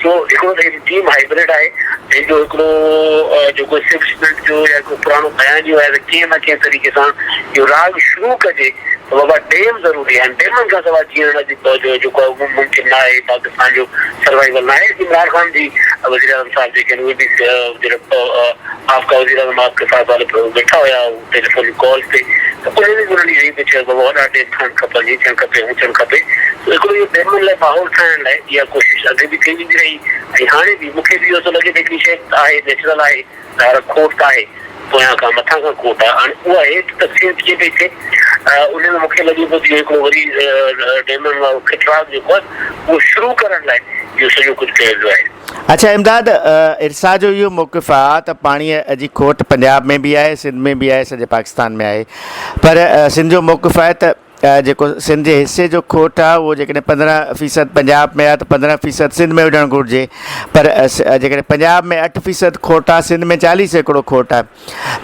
سو هڪڙو ته هي ٽيم هائبرڊ آهي ۽ ٻيو هڪڙو جيڪو اسٽيبلشمينٽ جو يا هڪڙو پراڻو بيانيو آهي ته ڪنهن نه ڪنهن طريقي سان اهو راڳ شروع ڪجي ته بابا ڊيم ضروري آهن ڊيمن کان سواء جيئڻ اڄ جو جيڪو آهي اهو ممڪن نه آهي پاڪستان جو سروائيول نه آهي عمران خان جي وزيراعظم صاحب جيڪي آهن اهي به آپ کا وزيراعظم آپ کے ساتھ والي ويٺا هيا ٽيليفونڪ ڪال تي ته انهن به انهن اهو ئي پئي چيو بابا وڏا ڊيم ٺهڻ کپن هي ٿيڻ کپي هو ٿيڻ کپي سو هڪڙو اهو ڊيمن لاء ماحول ٺاهڻ لاء اها ڪوشش اڳ به ڪئي ويندي رهي ۽ هاڻي به مون کي به اهو ٿو لڳي ته هڪڙي شيء آهي نيچرل آهي ظاهر آهي کوٽ ته آهي پويان کان مٿان کان کوٽ آهي هاڻي اها هيٺ تقسيم ٿئي پئي ٿئي ان ۾ مون کي لڳي پيو ته اهو هڪڙو وري ڊيمن وارو کٽراڳ جيڪو آهي اهو شروع ڪرڻ لاء اهو سڄو ڪجهه ڪيو ويو آهي. اڇا امداد ارسا جو اهو موقف آ ته پاڻي جي کوٽ پنجاب ۾ به آهي سنڌ ۾ به آهي سڄي پاڪستان ۾ آهي پر سنڌ جو موقف آهي ته جيڪو سنڌ جي حصي جو کوٽ آ اهو جيڪڏهن 15% پنجاب ۾ آ ته 15% سنڌ ۾ هجڻ گهرجي پر جيڪڏهن پنجاب ۾ 8% کوٽ آ سنڌ ۾ 40% کوٽ آ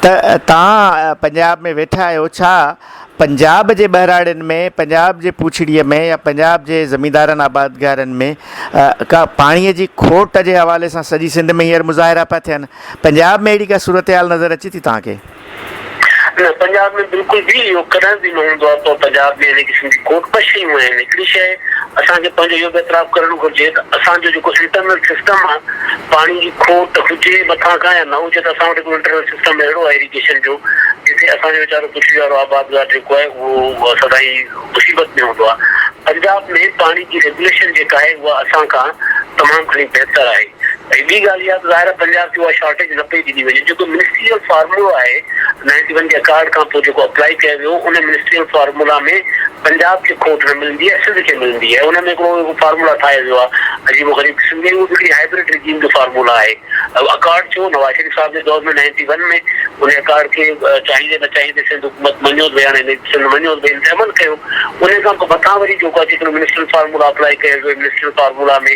ته توهان پنجاب ۾ ويٺا آهيو ڇا پنجاب جي ٻهراڙين ۾ پنجاب جي پوڇڙيء ۾ يا پنجاب جي زميندارن آبادگارن ۾ ڪا پاڻيء جي کوٽ جي حوالي سان سڄي سنڌ ۾ هينئر مظاهرا پيا ٿين پنجاب ۾ اهڙي ڪا صورتحال نظر اچي ٿي توهان کي؟ نه پنجاب ۾ بلڪل به اهو ڪڏهن به نه هوندو آهي پر پنجاب ۾ ان قسم جي کوٽ ٻه شيون آهن هڪڙي شيء اسان کي پنهنجو اهو به اعتراف ڪرڻ گهرجي ته اسان جو جيڪو انٽرنل سسٽم آهي پاڻي جي کوٽ هجي مٿان کان يا نه هجي ته اسان وٽ هڪڙو انٽرنل سسٽم اهڙو آهي اريگيشن جو جتي اسان جو ويچارو پڇڙي وارو آبادگار جيڪو آهي اهو سدائين مصيبت ۾ هوندو آهي پنجاب ۾ پاڻي جي ريگوليشن جيڪا آهي اها اسان کان تمام گهڻي بهتر آهي ۽ ٻي ڳالهه اها ته ظاهر آهي پنجاب کي اها شارٽيج نه پئي ڏني وڃي جيڪو منسٽريل فارمولو آهي نائنٽي ون جي اڪارڊ کان پوء جيڪو اپلائي ڪيو ويو ان منسٽريل فارمولا ۾ پنجاب کي کوٽ نه ملندي آهي سنڌ کي ملندي آهي ان ۾ هڪڙو فارمولا ٺاهيو ويو آهي عجيب و غريب قسم جو اهو به هڪڙي هائبرڊ رجيم جو فارمولا آهي اڪارڊ ٿيو نواز شريف صاحب جي دور ۾ نائنٽي ون ۾ ان اڪارڊ کي چاهيندي نه چاهيندي سنڌ حڪومت مڃيو ته ڀئي هاڻي هن سنڌ مڃيو ته ڀئي ان تي عمل ڪيو. ان کان پوء مٿان وري جيڪو اچي هڪڙو منسٽرل فارمولا اپلائي ڪيو ويو. منسٽرل فارمولا ۾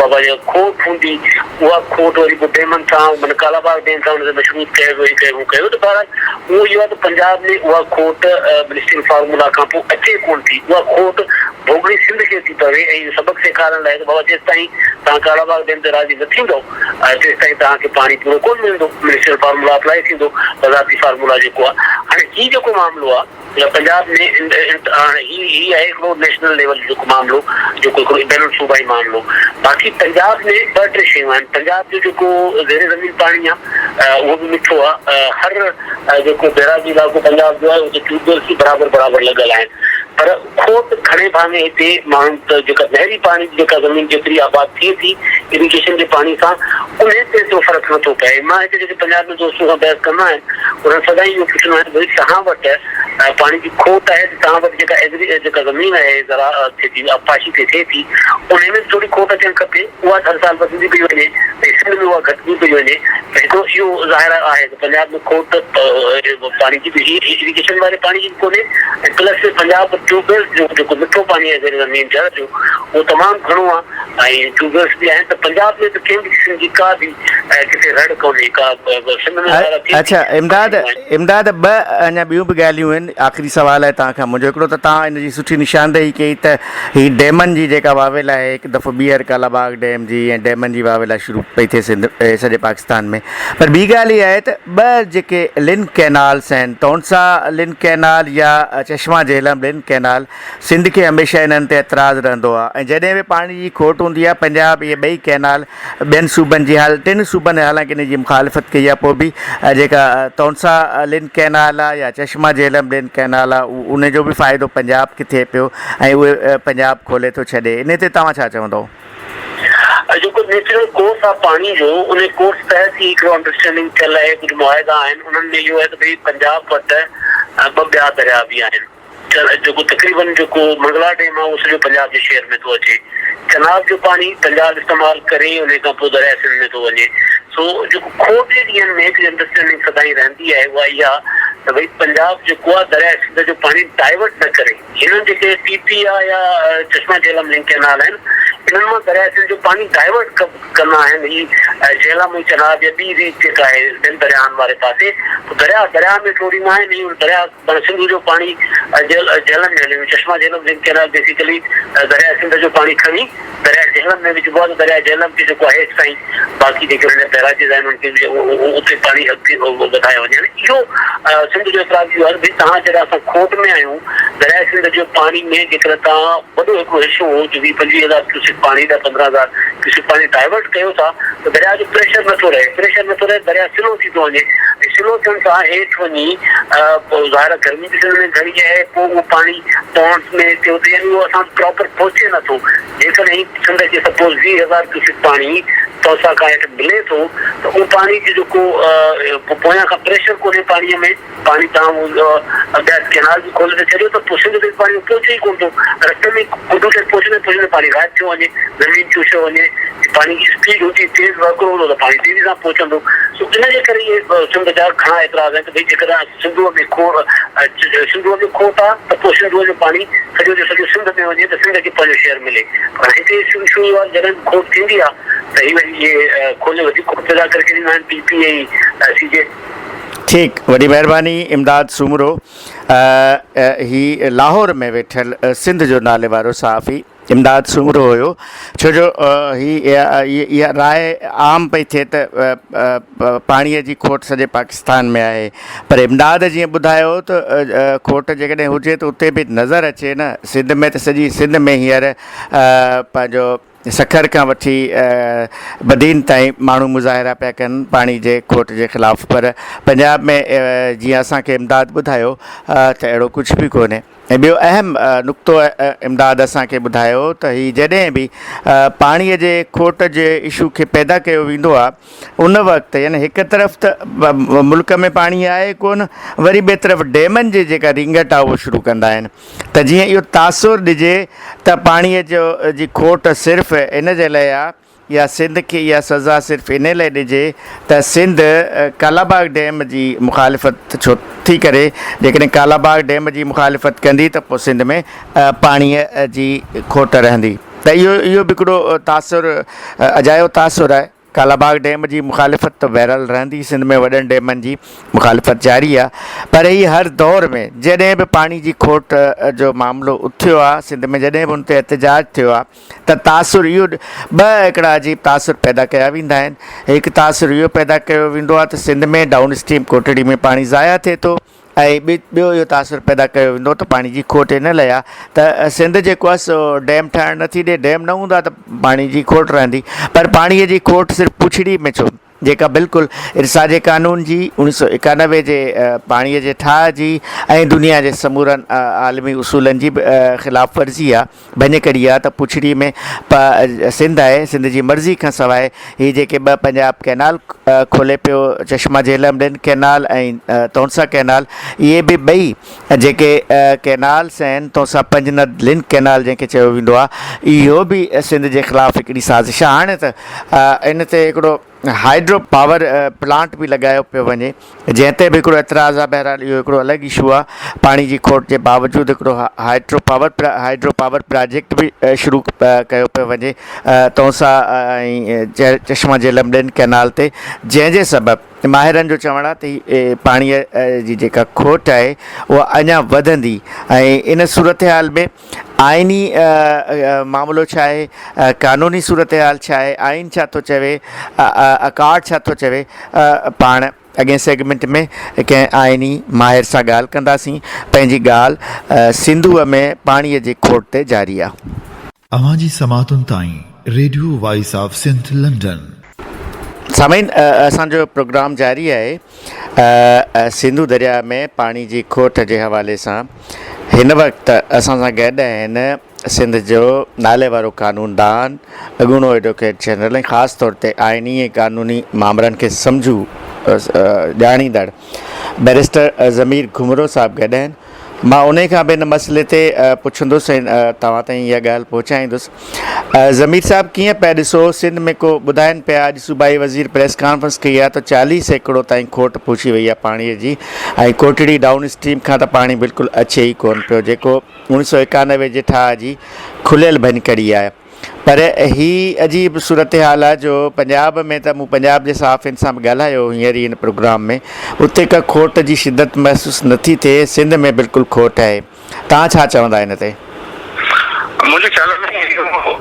بابا جيڪا کوٽ هوندي اها کوٽ وري پوء ڊيمن سان معنيٰ ڪالاباغ ڊيم سان ان کي مشروط ڪيو ويو هي ڪيو هو ڪيو ته بهرحال اهو اهو آهي ته پنجاب ۾ اها کوٽ منسٽرل فارمولا کان پوء اچي ڪونه ٿي. اها کوٽ ڀوڳڻي سنڌ کي ٿي پوي ۽ اهو سبق سيکارڻ لاء ته بابا جيستائين توهان ڪالاباغ ڊيم تي راضي نه ٿيندؤ تيستائين توهان کي پاڻي پورو ڪونه ملندو، منسٽريل فارمولا اپلائي ٿيندو، وزارتي فارمولا جيڪو آهي. هاڻي هي جيڪو معاملو آهي پنجاب ۾ هاڻي هي هي آهي هڪڙو نيشنل ليول جو جيڪو معاملو جيڪو هڪڙو بين الصوبائي معاملو باقي پنجاب ۾ ٻه ٽي شيون آهن پنجاب جو جيڪو زير زمين پاڻي آهي اهو به مٺو آهي هر جيڪو بيراجي علائقو پنجاب جو آهي اتي ٽيوب ويلس به برابر برابر لڳل آهن پر کوٽ گهڻي ڀاڱي هتي ماڻهن ته جيڪا نهري پاڻي جي جيڪا زمين جيتري آباد ٿئي ٿي اريگيشن جي پاڻي سان انهي تي ايترو فرق نه ٿو پئي. مان هتي جيڪي پنجاب ۾ دوستن سان بحث ڪندا آهن انهن سدائين اهو پڇندو آهيان ته ڀئي توهان وٽ پاڻي جي کوٽ آهي ته توهان وٽ جيڪا ايگري جيڪا زمين آهي زراعت ٿئي ٿي آبپاشي تي ٿئي ٿي انهي ۾ به ٿوري کوٽ اچڻ کپي اها ته هر سال وڌندي پئي وڃي ۽ سنڌ ۾ اها گهٽجي پئي وڃي ته هڪڙو اهو ظاهر آهي ته پنجاب ۾ کوٽ پاڻي جي به اريگيشن واري پاڻي جي به ڪونهي ۽ پلس پنجاب ٽيوب ويلز جو جيڪو مٺو پاڻي آهي زير زمين جر جو اهو تمام گهڻو آهي ۽ ٽيوب ويلز به آهن ته پنجاب ۾ ته ڪنهن به قسم جي ڪا به ڪٿي رڙ ڪونهي ڪا سنڌ ۾ ظاهر ٿئي ٿي اڇا امداد امداد ٻه اڃا ٻيون به ڳالهيون آهن آخري سوال آهي توهان کان منهنجو هڪڙو ته توهان ان جي سٺي نشاندهي ڪئي ته هي ڊيمن جي جيڪا واويلا آهي هڪ دفعو ٻيهر ڪالاباغ ڊيم جي ۽ ڊيمن جي واويلا شروع پئي ٿئي سنڌ سڄي پاڪستان ۾ پر ٻي ڳالهه اها آهي ته ٻه جيڪي لنڪ ڪئنالس آهن تونسا لنڪ ڪئنال يا چشما جهلم لنڪ ڪئنال سنڌ کي هميشه انهن تي اعتراض رهندو آهي ۽ جڏهن به پاڻي جي کوٽ هوندي آهي پنجاب اهي ٻئي ڪئنال ٻين صوبن جي حال ٽن صوبن حالانڪه ان جي مخالفت ڪئي آهي پوء به جيڪا تونسا لنڪ ڪئنال آهي يا چشما جهلم لنڪ ڪئنال آهي ان جو به فائدو پنجاب کي ٿئي پيو ۽ اهي پنجاب کولي ٿو ڇڏي ان تي توهان ڇا چوندو؟ جيڪو نيچرل ڪورس آهي پاڻي جو ان ڪورس تحت ئي هڪڙو انڊرسٽينڊنگ ٿيل آهي ڪجهه معاهدا آهن انهن ۾ اهو آهي ته ڀئي پنجاب وٽ ٻه ٻيا درياء به آهن جيڪو تقريبن جيڪو منگلا ڊيم آهي اهو سڄو پنجاب جي شهر ۾ ٿو اچي چناب جو پاڻي پنجاب استعمال ڪري ان کان پوء درياء سنڌ ۾ ٿو وڃي سو جيڪو کوٽ جي ڏينهن ۾ هڪڙي انڊرسٽينڊنگ سدائين رهندي آهي اها اها ته ڀئي پنجاب جيڪو آهي درياء سنڌ جو پاڻي ڊائيورٽ نه ڪري. هنن جيڪي پي پي آء يا چشما جهلم لنڪ ڪئنال آهن انهن مان درياء سنڌ جو پاڻي ڊائيورٽ ڪندا آهن هي جهلم ۽ چناب يا ٻي ريت جيڪا آهي ٻين درياهن واري پاسي پوء درياء درياء ۾ ٽوڙيندا آهن ۽ درياء معنيٰ سنڌو جو پاڻي جهلم ۾ هلي ويندو چشما جهلم لنڪ ڪئنال بيسيڪلي درياء سنڌ جو پاڻي کڻي درياء جهلم ۾ وجهبو آهي ته درياء جهلم کي جيڪو آهي هيستائين باقي جيڪي ان جا بئراجز آهن انهن کي به اتي پاڻي اڳتي وڌايو وڃي هاڻي اهو سنڌ جو اعتراض اهو آهي ته ڀئي توهان جڏهن اسان کوٽ ۾ آهيون درياء سنڌ جو پاڻي ۾ جيڪڏهن توهان وڏو هڪڙو حصو هو جو ويهه 25 هزار ڪيوسڪ پاڻي ڏهه 15 هزار ڪيوسڪ پاڻي ڊائيورٽ ڪيو ٿا ته درياء جو پريشر نٿو رهي پريشر نٿو رهي درياء سلو ٿي ٿو وڃي ۽ سلو ٿيڻ سان هيٺ وڃي پوء ظاهر آهي گرمي به سنڌ ۾ گهڻي آهي پوء اهو پاڻي پونڊز ۾ هتي هتي يعني اهو اسان وٽ پراپر پهچي نه ٿو. جيڪڏهن سنڌ کي سپوز 20 هزار ڪيوسڪ پاڻي توسا کان هيٺ ملي ٿو ته اهو پاڻي جو جيڪو پويان کان پريشر ڪونهي پاڻي ۾ پاڻي تان ٻيا ڪينال به کولي ٿا ڇڏيو ته پوء سنڌ تائين پاڻي پهچي ئي ڪونه ٿو رستي ۾ ڪڊو تائين پهچندي پهچندي پاڻي غائب ٿيو وڃي زمين چوسيو وڃي پاڻي جي اسپيڊ هوندي تيز وهڪرو هوندو ته پاڻي تيزي سان پهچندو سو ان جي ڪري اهي سنڌ جا گهڻا اعتراض آهن ته ڀئي جيڪڏهن سنڌوء ۾ کوٽ سنڌوء ۾ کوٽ آ ته پوء سنڌوء جو پاڻي سڄو جو سڄو سنڌ ۾ وڃي ته سنڌ کي پنهنجو شيئر ملي پر هتي اشو اهو آ ته جڏهن به کوٽ ٿيندي آ ته هي وري اهي کولي وڌيڪ کوٽ پيدا ڪري ڇڏيندا آهن پي پي ۽ سي جي. ٺيڪ وڏي مهرباني امداد سومرو هي لاهور ۾ ويٺل سنڌ جو نالي وارو صحافي. امداد سومرو هيو ڇو جو هي اها راء عام پئي ٿئي ته پاڻي جي کوٽ سڄي پاڪستان ۾ آهي پر امداد جيئن ٻڌايو ته کوٽ جيڪڏهن هجي ته اتي به نظر اچي نه سنڌ ۾ ته سڄي سنڌ ۾ هينئر پنهنجو سکر کان وٺي بدين تائين ماڻهو مظاهرا پيا ڪن پاڻي جي کوٽ جي خلاف پر پنجاب ۾ جيئن اسان کي امداد ٻڌايو ته اهڙو ڪجهه به ڪونهي. ۽ ٻيو اهم نقطو امداد اسان کي ٻڌايو ته هي جڏهن به پاڻي جي کوٽ جي اشو کي پيدا ڪيو ويندو آهي ان وقت يعني هڪ طرف ته ملڪ ۾ پاڻي آهي ڪونه وري ٻئي طرف ڊيمن جي جيڪا رينگٽ آهي اهو شروع ڪندا آهن ته جيئن اهو تاثر ڏجي ته پاڻي جو جي کوٽ صرف ان جي لاء آهي. يا سنڌ کي اها سزا صرف انهي لاء ڏجي ته سنڌ ڪالاباغ ڊيم جي مخالفت ڇو ٿي ڪري، جيڪڏهن ڪالاباغ ڊيم جي مخالفت ڪندي ته پوء سنڌ ۾ پاڻي جي کوٽ رهندي ته اهو اهو به هڪڙو تاثر اجايو تاثر آهي. ڪالاباغ ڊيم جي مخالفت ته بهرحال رهندي، سنڌ ۾ وڏن ڊيمن جي مخالفت جاري آهي پر هي هر دور ۾ جڏهن به پاڻي جي کوٽ جو معاملو اٿيو آهي سنڌ ۾ جڏهن به ان تي احتجاج ٿيو آهي ته تاثر اهو ٻه هڪڙا عجيب تاثر پيدا ڪيا ويندا آهن هڪ تاثر اهو پيدا ڪيو ويندو آهي ته سنڌ ۾ ڊائون اسٽريم ڪوٽڙي ۾ پاڻي ضايع ٿئي ٿو ۽ ٻيو اهو تاثر پيدا ڪيو ويندو ته پاڻي جي کوٽ ان لاء آهي ته سنڌ جيڪو آهي سو ڊيم ٺاهڻ نٿي ڏي ڊيم نه هوندا ته پاڻي جي کوٽ رهندي پر پاڻي جي کوٽ صرف پڇڙي ۾ ڇو جيڪا بلڪل ارسا جي قانون جي اوڻيهه سو ايڪانوي جي پاڻي جي ٺاهه جي ۽ دنيا جي سمورن عالمي اصولن جي به خلاف ورزي آهي ڀڃڪڙي آ ته پڇڙي ۾ پ سنڌ آهي، سنڌ جي مرضي کان سواء هي جيڪي ٻه پنجاب ڪئنال کولي پيو چشما جهلم ڊن ڪئنال ۽ تونسا ڪئنال اهي به ٻئي جيڪي ڪئنالس آهن تونسا پنجند لنڪ ڪئنال جنهن کي چيو ويندو آ اهو به سنڌ جي خلاف هڪڙي سازش آ هاڻي ته ان تي هڪڙو هائيڊرو پاور پلانٽ به لڳايو پيو وڃي جنهن تي به هڪڙو اعتراض آهي بهرحال اهو هڪڙو الڳ اشو آهي پاڻي جي کوٽ جي باوجود هڪڙو hydro power hydro power project به شروع ڪيو پيو وڃي تونسا ۽ چشما جهلم ڏن ڪئنال تي جنهن جي سبب ماهرن جو چوڻ آهي ته هي پاڻي جي جيڪا کوٽ آهي اها اڃا وڌندي ۽ ان صورتحال ۾ آئيني معاملو ڇا آهي، قانوني صورتحال ڇا آهي، آئين ڇا ٿو چوي، اڪارڊ ڇا ٿو چوي، پاڻ اڳئين سيگمينٽ ۾ ڪنهن آئيني ماهر سان ڳالهه ڪنداسين. پنهنجي ڳالهه سنڌوء ۾ پاڻيء جي کوٽ تي جاري آ. اوهان جي سماعتن تائين radio voice of Sindh London. سامعين اسان جو پروگرام جاري آهي سنڌو درياء ۾ پاڻي جي کوٽ جي حوالي سان هن وقت اسان سان گڏ آهن سنڌ جو نالي وارو قانوندان اڳوڻو ايڊووڪيٽ جنرل ۽ خاص طور تي آئيني ۽ قانوني مامرن کي سمجهو ڄاڻيندڙ بئريسٽر ضمير گهمرو صاحب گڏ آهن مان انهي کان به ان مسئلي تي پڇندس ۽ توهان تائين اها ڳالهه پهچائيندس. ضمير صاحب ڪيئن پيا ڏسو سنڌ ۾ ڪو ٻڌائين پيا اڄ صوبائي وزير پريس ڪانفرنس ڪئي آهي ته 40% تائين کوٽ پهچي وئي آهي پاڻي جي ۽ ڪوٽڙي ڊائون اسٽريم کان ته پاڻي بلڪل اچي ئي ڪونه پيو جيڪو 1991 جي ٺاهه جي کليل ڀڃڪڙي آهي. پر هي عجيب صورتحال آ جو پنجاب ۾ ته مون پنجاب جي صحافين سان به ڳالهايو هينئر ئي هن پروگرام ۾ اتي ڪا کوٽ جي شدت محسوس نٿي ٿئي سنڌ ۾ بلڪل کوٽ آهي توهان ڇا چوندا ان تي؟ منهنجي خيال ۾ اهو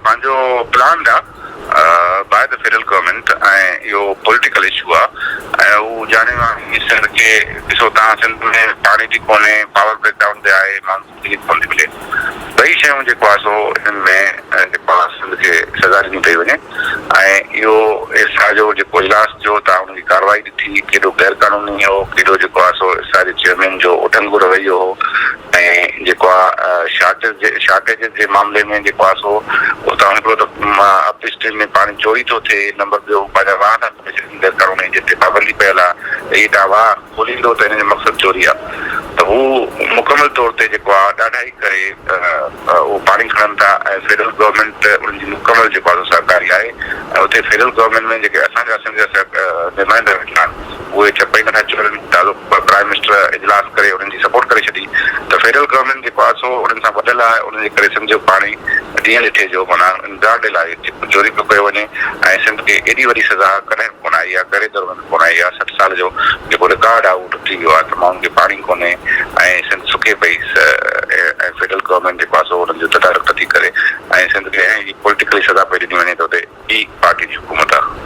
پنهنجو پلانڊ آ باء the federal government ۽ اهو پوليٽيڪل اشو آ ۽ هو ڄاڻي واڻي سنڌ کي ڏسو توهان سنڌ ۾ پاڻي به ڪونهي پاور بريڪ ڊائون به آهي ماڻهن بجلي ڪونه ٿي ملي. ٻئي شيون جيڪو آهي سو انهن ۾ جيڪو آهي سنڌ کي سزا ڏني پئي وڃي ۽ اهو ارسا جو جيڪو اجلاس ٿيو تان ان جي ڪارروائي ڏٺي ڪيڏو غير قانوني هو ڪيڏو جيڪو آهي سو ارسا جي چيئرمين جو اڍنگو رويو هو ۽ جيڪو آهي شارٽيج شارٽيجز جي معاملي ۾ جيڪو آهي سو اتان هڪڙو ته اپ اسٽريم ۾ پاڻي چوري ٿو ٿئي نمبر ٻيو پنهنجا واهه ٿا کولي ڇڏين غير قانوني جن تي پابندي پيل آهي ته اهي تان واهه کوليندو ته ان جو مقصد چوري آ ته هو مڪمل طور تي جيڪو آ ڏاڍائي ڪري اهو پاڻي کڻن ٿا ۽ فيڊرل گورنمينٽ انهن جي مڪمل جيڪو آ سو سهڪاري آهي ۽ اتي فيڊرل گورنمينٽ ۾ جيڪي اسان جا سنڌ جا نمائندا ويٺا آهن اهي چپ ئي نٿا چورن تازو پرائم منسٽر اجلاس ڪري انهن جي سپورٽ ڪري ڇڏي ته فيڊرل گورنمينٽ جيڪو آ سو انهن سان ٻڌل آهي ان جي ڪري سنڌ جو پاڻي ڏينهن ڏٺي جو معنيٰ انگارڊ لاء چوري پيو ڪيو وڃي ۽ سنڌ کي ايڏي وڏي سزا ڪڏهن به ڪونه آئي آهي ڪهڙي دور ۾ به ڪونه آئي آهي 60 سال جو جيڪو رڪارڊ آهي اهو ٽٽي ويو آهي ته ماڻهن کي پاڻي ڪونهي ۽ سنڌ سڪي پئي ۽ فيڊرل گورنمينٽ جيڪو آهي سو انهن جو تدارڪ نٿي ڪري ۽ سنڌ کي ۽ پوليٽيڪلي سزا پئي ڏني وڃي ته اتي ٻي پارٽي جي حڪومت آهي.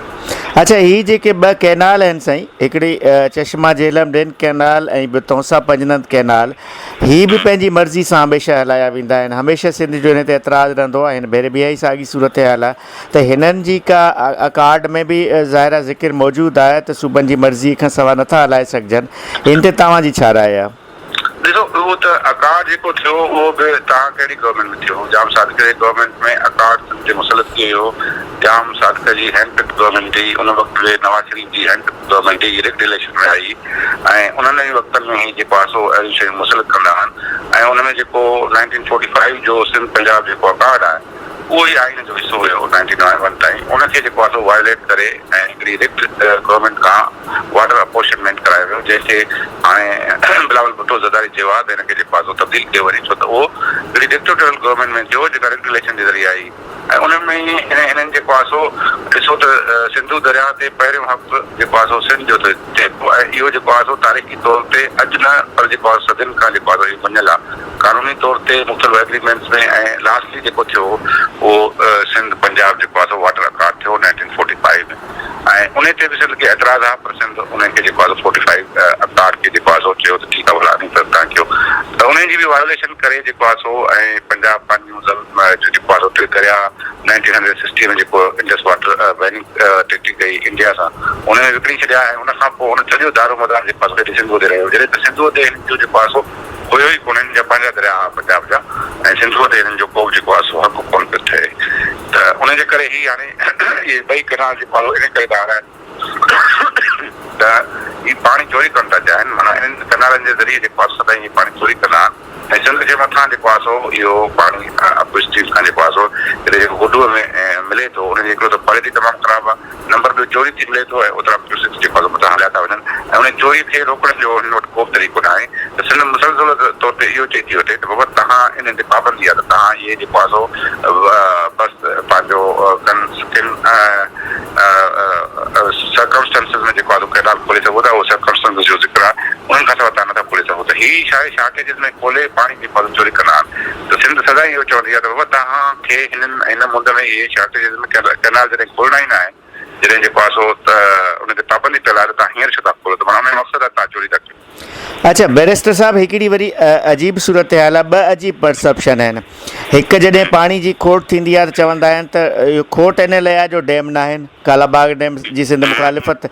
اڇا هي جيڪي ٻه ڪئنال آهن سائين هڪڙي چشما جهلم ڊين ڪئنال ۽ ٻيو تونسا پنجند ڪئنال هي به پنهنجي مرضي سان هميشه هلايا ويندا آهن هميشه سنڌ جو هن تي اعتراض رهندو آهي هن ڀيري به اها ئي ساڳي صورتحال آهي ته هنن جي ڪا اڪارڊ ۾ به ظاهر آهي ذڪر موجود آهي ته صوبن جي مرضي کان سوا نٿا هلائي سگهجن هن تي توهان جي ڇا راء آهي؟ ڏسو اهو ته اڪارڊ جيڪو ٿيو اهو به توهان ڪهڙي گورنمينٽ ۾ ٿيو هو ڄام صادق جي گورنمينٽ ۾ اڪارڊ سنڌ تي مسلط ٿي ويو هو ڄام صادق جي هينڊ پڪ گورنمينٽ هئي ان وقت به نواز شريف جي هينڊ پڪ گورنمينٽ هئي رگڊ اليڪشن ۾ آئي ۽ انهن ئي وقتن ۾ هي جيڪو آهي سو اهڙيون شيون مسلط ڪندا آهن ۽ ان ۾ جيڪو 1945 جو سنڌ پنجاب جيڪو اڪارڊ آهي. اهو ئي آئين جو حصو هيو نائنٽين نائنٽي ون تائين ان کي جيڪو آهي سو وائليٽ ڪري ۽ هڪڙي رٽ گورنمينٽ کان واٽر اپورشنمينٽ ڪرايو ويو جنهن کي هاڻي بلاول ڀٽو زرداري چيو آهي ته هن کي جيڪو آهي سو تبديل ڪيو وڃي ڇو ته اهو هڪڙي ڊڪٽيٽورل گورنمينٽ ۾ ٿيو جيڪا رٽ اليڪشن جي ذريعي آئي ۽ ان ۾ ئي هنن جيڪو آهي سو ڏسو ته سنڌو درياهه تي پهريون حق جيڪو آهي سو سنڌ جو ٿئي ٿو ۽ اهو جيڪو آهي سو تاريخي طور تي اڄ نه پر جيڪو آهي صدين کان جيڪو آهي سو اهو مڃيل آهي قانوني طور تي مختلف ايگريمينٽس ۾ ۽ لاسٽلي جيڪو ٿيو اهو سنڌ پنجاب جيڪو آهي سو واٽر اڪارڊ ٿيو نائنٽين فورٽي فائيو ۾ ۽ انهي تي به سنڌ کي اعتراض آهي پر سنڌ انهي کي جيڪو آهي سو فورٽي فائيو اڪارڊ کي جيڪو آهي سو چيو ته ٺيڪ آهي ڀلا انهي طرف تان ڪيو ته انهي جي به وايوليشن ڪري جيڪو آهي سو ۽ پنجاب پنهنجي جو جيڪو آهي سو ٽي درياء نائنٽين هنڊريڊ سڪسٽي ۾ جيڪو انڊس واٽر بائننگ ٽريٽي ڪئي انڊيا سان ان ۾ وڪڻي ڇڏيا ۽ ان کان پوء ان سڄو دارو مدار جيڪو آهي سو هيڏي سنڌوء تي رهيو جڏهن ته سنڌوء تي هنن جو جيڪو آهي سو هيو ئي ڪونه هنن جا پنهنجا درياء هئا پنجاب جا ۽ سنڌوء تي هنن جو ڪو به جيڪو آهي سو حق ڪونه پيو ٿئي ته ان جي ڪري هي هاڻي اهي ٻئي ڪئنال جيڪو آهي ان ڪري ٿا هلائن ته هي پاڻي چوري ڪرڻ ٿا چاهين معنيٰ انهن ڪئنالن جي ذريعي جيڪو آهي سو سدائين هي پاڻي چوري ڪندا آهن. ۽ سنڌ جي مٿان جيڪو آهي سو اهو پاڻي اپ اسٽريم کان جيڪو آهي سو هتي جيڪو گڊوء ۾ ملي ٿو ان جي هڪڙو ته ڪوالٽي تمام خراب آهي نمبر ٻيو چوري ٿي ملي ٿو ۽ اوترا ڪيوسڪس جيڪو آهي سو مٿان هليا ٿا وڃن ۽ ان چوري کي روڪڻ جو هنن وٽ ڪو به طريقو ناهي ته سنڌ مسلسل طور تي اهو چئي ٿي وٺي ته بابا توهان انهن تي پابندي آهي ته توهان اهي جيڪو آهي سو بس پنهنجو ڪن ڪن سرڪمسٽنسز ۾ جيڪو آهي سو ڪئنال کولي سگهو ٿا اهو سرڪمسٽنسز جو ذڪر آهي انهن کان سواء توهان نٿا کولي سگهو ته هي ڇا آهي شارٽيجز ۾ کولي پاڻي جيڪو آهي سو چوري ڪندا آهن ته سنڌ سدائين اهو چوندي آهي ته بابا توهان کي هنن هن مند ۾ اهي شارٽيجز ۾ ڪئنال جڏهن کولڻا ئي نه آهن جڏهن جيڪو آهي سو ته ان تي پابندي پيل آهي ته توهان هينئر ڇو ٿا کولو ته معنيٰ ان جو مقصد آهي توهان چوري ٿا ڪيو. اڇا بئريسٽر صاحب هڪڙي وري عجيب صورتحال آهي ٻه عجيب پرسپشن آهن هڪ جڏهن پاڻي جي کوٽ ٿيندي آهي ته چوندا آهن ته اهو کوٽ ان لاء آهي جو ڊيم نه آهن ڪالا باغ ڊيم جي سنڌ مخالفت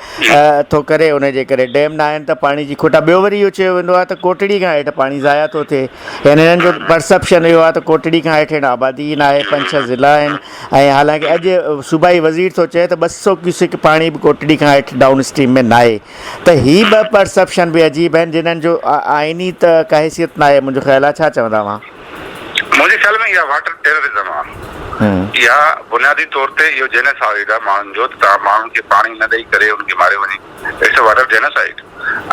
ٿو ڪري ان جي ڪري ڊيم نه آهن ته پاڻي جي کوٽ آهي ٻيو وري اهو چيو ويندو آهي ته ڪوٽڙي کان هيٺ پاڻي ضايع ٿو ٿئي يعني هنن جو پرسپشن اهو آهي ته ڪوٽڙي کان هيٺ هيٺ آبادي ئي نه آهي پنج ڇهه ضلعا آهن ۽ حالانڪه اڄ صوبائي وزير ٿو چئي ته 200 ڪيوسڪ پاڻي به ڪوٽڙي کان هيٺ ڊائون اسٽريم ۾ ناهي ته هي ٻه پرسيپشن به عجيب آهن جنھن جو آئيني ته ڪا حيثيت ناهي منھنجو خيال آهي ڇا چوندا اوهان؟ منهنجي خيال ۾ اها واٽر ٽيررزم آ. اها بنيادي طور تي اهو جينوسائيڊ آ ماڻهن جو ته توهان ماڻهن کي پاڻي نه ڏئي ڪري انهن کي ماريو وڃي it's a water genocide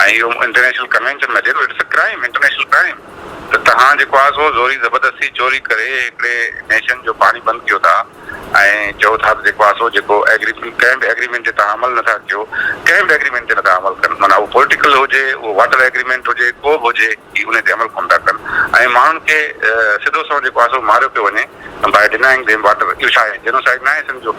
۽ اهو انٽرنيشنل ڪنوينشن ۾ اچي ٿو it's a crime international crime ته توهان جيڪو آ سو زوري زبردستي چوري ڪري هڪڙي نيشن جو پاڻي بند ڪيو ٿا. ۽ چئو ٿا ته جيڪو آهي سو جيڪو ايگريمينٽ ڪنهن به ايگريمينٽ تي توهان عمل نٿا ڪيو ڪنهن به ايگريمينٽ تي نٿا عمل ڪن معنيٰ اهو پوليٽيڪل هجي اهو واٽر ايگريمينٽ هجي ڪو به هجي هي ان تي عمل ڪونه ٿا ڪن ۽ ماڻهن کي سڌو سنئون جيڪو آهي سو ماريو پيو وڃي باء ڊنائنگ ديم واٽر اهو ڇا آهي جينوسائيڊ ناهي سنڌ جو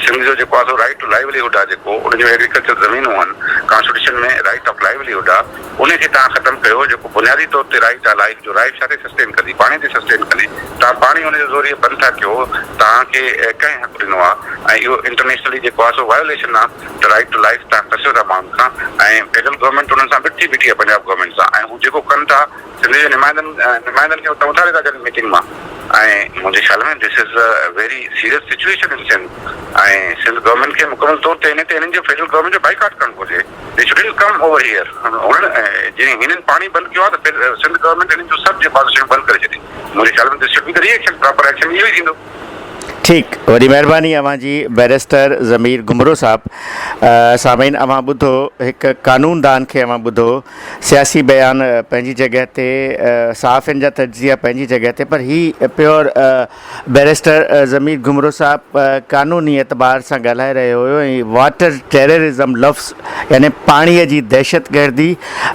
سنڌ جو جيڪو آهي سو رائيٽ ٽو لائيوليهوڊ آهي جيڪو ان جون ايگريڪلچر زمينون آهن ڪانسٽيٽيوشن ۾ رائيٽ آف لائيوليهوڊ آهي ان کي توهان ختم ڪيو جيڪو بنيادي طور تي رائيٽ آ لائيف جو لائيف ڇا تي سسٽين ڪندي پاڻي تي سسٽين ڪندي توهان پاڻي ان جو زوريء بند ٿا ڪيو توهان کي ڪنهن حق ڏنو آ ۽ اهو انٽرنيشنلي جيڪو آ سو وايوليشن آ ته رائيٽ ٽو لائيف توهان کسيو ٿا ماڻهن کان ۽ فيڊرل گورنمينٽ انهن سان بيٺي بيٺي آ پنجاب گورنمينٽ سان ۽ هو جيڪو ڪن ٿا سنڌ جي نمائندن نمائندن کي اتان اٿاري ٿا ڇڏن ميٽنگ مان ۽ منهنجي خيال ۾ this is a very serious situation in Sindh ۽ Sindh government کي مڪمل طور تي انهي تي انهن جو فيڊرل گورنمينٽ جو بائيڪاٽ ڪرڻ گهرجي. They shouldn't come over here. هنن جي هنن پاڻي بند ڪيو آهي ته سنڌ گورنمينٽ هنن جو سڀ جي پاسي شيون بند ڪري ڇڏي. منهنجي خيال ۾ this should be the reaction proper action اهو ئي ٿيندو. ٺيڪ وڏي مهرباني اوهان جي بئريسٽر ضمير گهمرو صاحب سامعين اوهان ٻڌو هڪ قانون دان کي اوهان ٻڌو سياسي بيان پنهنجي جڳهه تي صحافين جا تجزيا پنهنجي جڳهه تي پر هي پيور بئريسٽر ضمير گهمرو صاحب قانوني اعتبار سان ڳالهائي رهيو هيو ۽ واٽر ٽيررزم لفظ يعني پاڻي جي دهشتگردي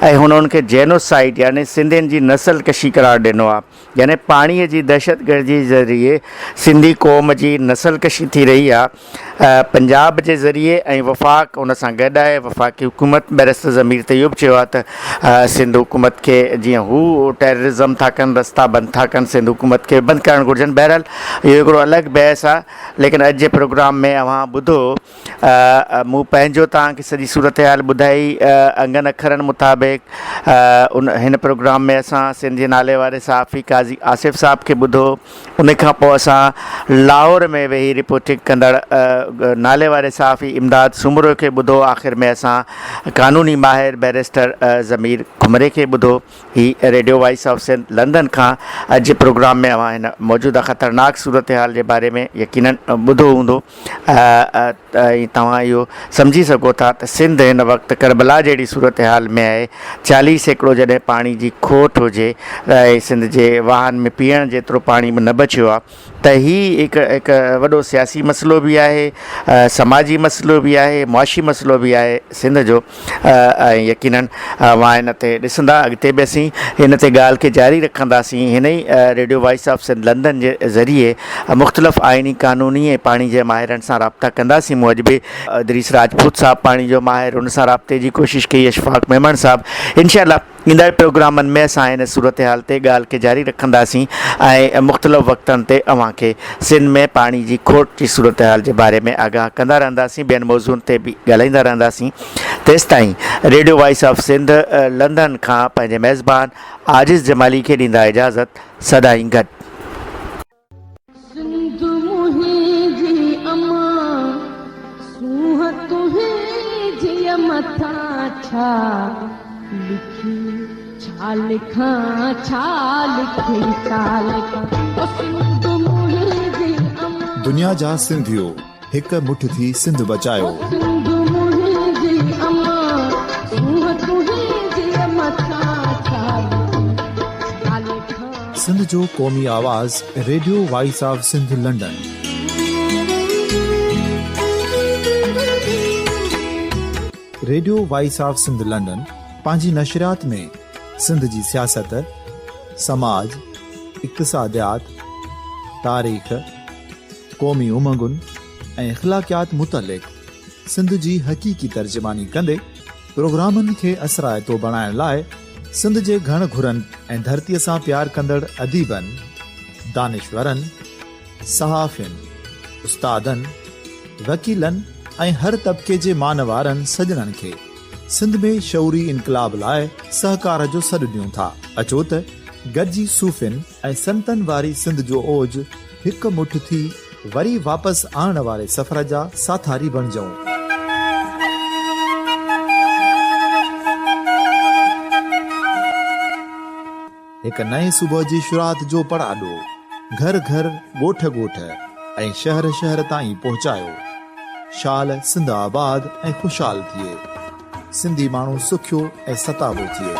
۽ هن ان کي جينوسائيڊ يعني سنڌين جي نسل ڪشي قرار ڏنو آهي يعني پاڻي جي دهشتگردي جي ذريعي سنڌي قوم جي نسل ڪشي ٿي رهي آهي پنجاب جي ذريعي ۽ وفاق ان سان گڏ آهي، وفاقي حڪومت بئريسٽر ضمير ته اهو به چيو آهي ته سنڌ حڪومت کي جيئن هو ٽيررزم ٿا ڪن رستا بند ٿا ڪن سنڌ حڪومت کي به بند ڪرڻ گهرجن بهرحال اهو هڪڙو الڳ بحث آهي ليڪن اڄ جي پروگرام ۾ اوهان ٻڌو مون پنهنجو توهان کي سڄي صورتحال ٻڌائي انگن اکرن مطابق ان هن پروگرام ۾ اسان سنڌ جي نالي واري صحافي قاضي آصف صاحب کي ٻڌو ان کان پوء اسان لاهور لاهور ۾ ويهي رپورٽنگ ڪندڙ نالي واري صحافي امداد سومرو کي ٻڌو. آخر ۾ اسان قانوني ماهر بئريسٽر ضمير گهمري کي ٻڌو. هي radio voice of Sindh London کان اڄ جي پروگرام ۾ اوهان هن موجوده خطرناڪ صورتحال جي باري ۾ يقينن ٻڌو هوندو ۽ توهان اهو سمجهي سگهو ٿا ته سنڌ هن وقت ڪربلا جهڙي صورتحال ۾ آهي. 40% جڏهن پاڻي جي کوٽ هجي ۽ سنڌ جي واهن ۾ پيئڻ جيترو پاڻي به نه بچيو آهي ته هي هڪ هڪ وڏو سياسي مسئلو به آهي، سماجي مسئلو به آهي، معاشي مسئلو به آهي سنڌ جو ۽ يقينن اوهان هن تي ڏسندا اڳتي به اسين هن تي ڳالهه کي جاري رکنداسين هن ئي radio voice of Sindh London جي ذريعي مختلف آئيني قانوني ۽ پاڻي جي ماهرن سان رابطا ڪنداسين مون اڄ به ادريس راجپوت صاحب پاڻي جو ماهر ان سان رابطي جي ڪوشش ڪئي اشفاق ميمڻ صاحب انشاء الله ايندڙ پروگرامن ۾ اسان هن صورتحال تي ڳالهه کي جاري رکنداسين ۽ مختلف وقتن تي اوهان کي سنڌ ۾ پاڻي جي کوٽ جي صورتحال جي باري ۾ آگاهه ڪندا رهنداسين ٻين موضوعن تي به ڳالهائيندا رهنداسين تيستائين radio voice of Sindh London کان پنهنجي ميزبان عاجز جمالي کي ڏيندا اجازت سدائين گڏ. سنڌ منهنجي امان، سونهن تنهنجيء مٿان ڇا لکي، ڇا لکان، ڇا لکي، ڇا لکان، او سنڌ منهنجي امان. دنيا جا سنڌيو هڪ مٺ ٿي سنڌ بچايو. او سنڌ منهنجي امان، سونهن تنهنجيء مٿان ڇا لکي، ڇا لکان. سنڌ جو قومي آواز radio voice of Sindh London. Radio voice of Sindh London پنهنجي نشريات ۾ سنڌ جي سياست، سماج، اقتصاديات، تاريخ، قومي امنگن ۽ اخلاقيات متعلق سنڌ جي حقيقي ترجماني ڪندي پروگرامن کي اثرائتو بڻائڻ لاء سنڌ جي گهڻ گهرن ۽ ڌرتيء سان پيار ڪندڙ اديبن، دانشورن، صحافين، استادن، وڪيلن ۽ هر طبقي جي مان وارن سڄڻن کي سنڌ ۾ شعوري انقلاب لاء سهڪار جو سڏ ڏيون ٿا. اچو ته گڏجي صوفين ۽ سنتن واري سنڌ جو اوج هڪ مٺ ٿي وري واپس آڻڻ واري سفر جا ساٿاري بڻجون. هڪ نئين صبح جي شروعات جو پڙاڏو گهر گهر، ڳوٺ ڳوٺ ۽ شهر شهر تائين پهچايو. شال سنڌ آباد ۽ خوشحال ٿئي. سنڌي ماڻهو سکيو ۽ ستابو ٿئي.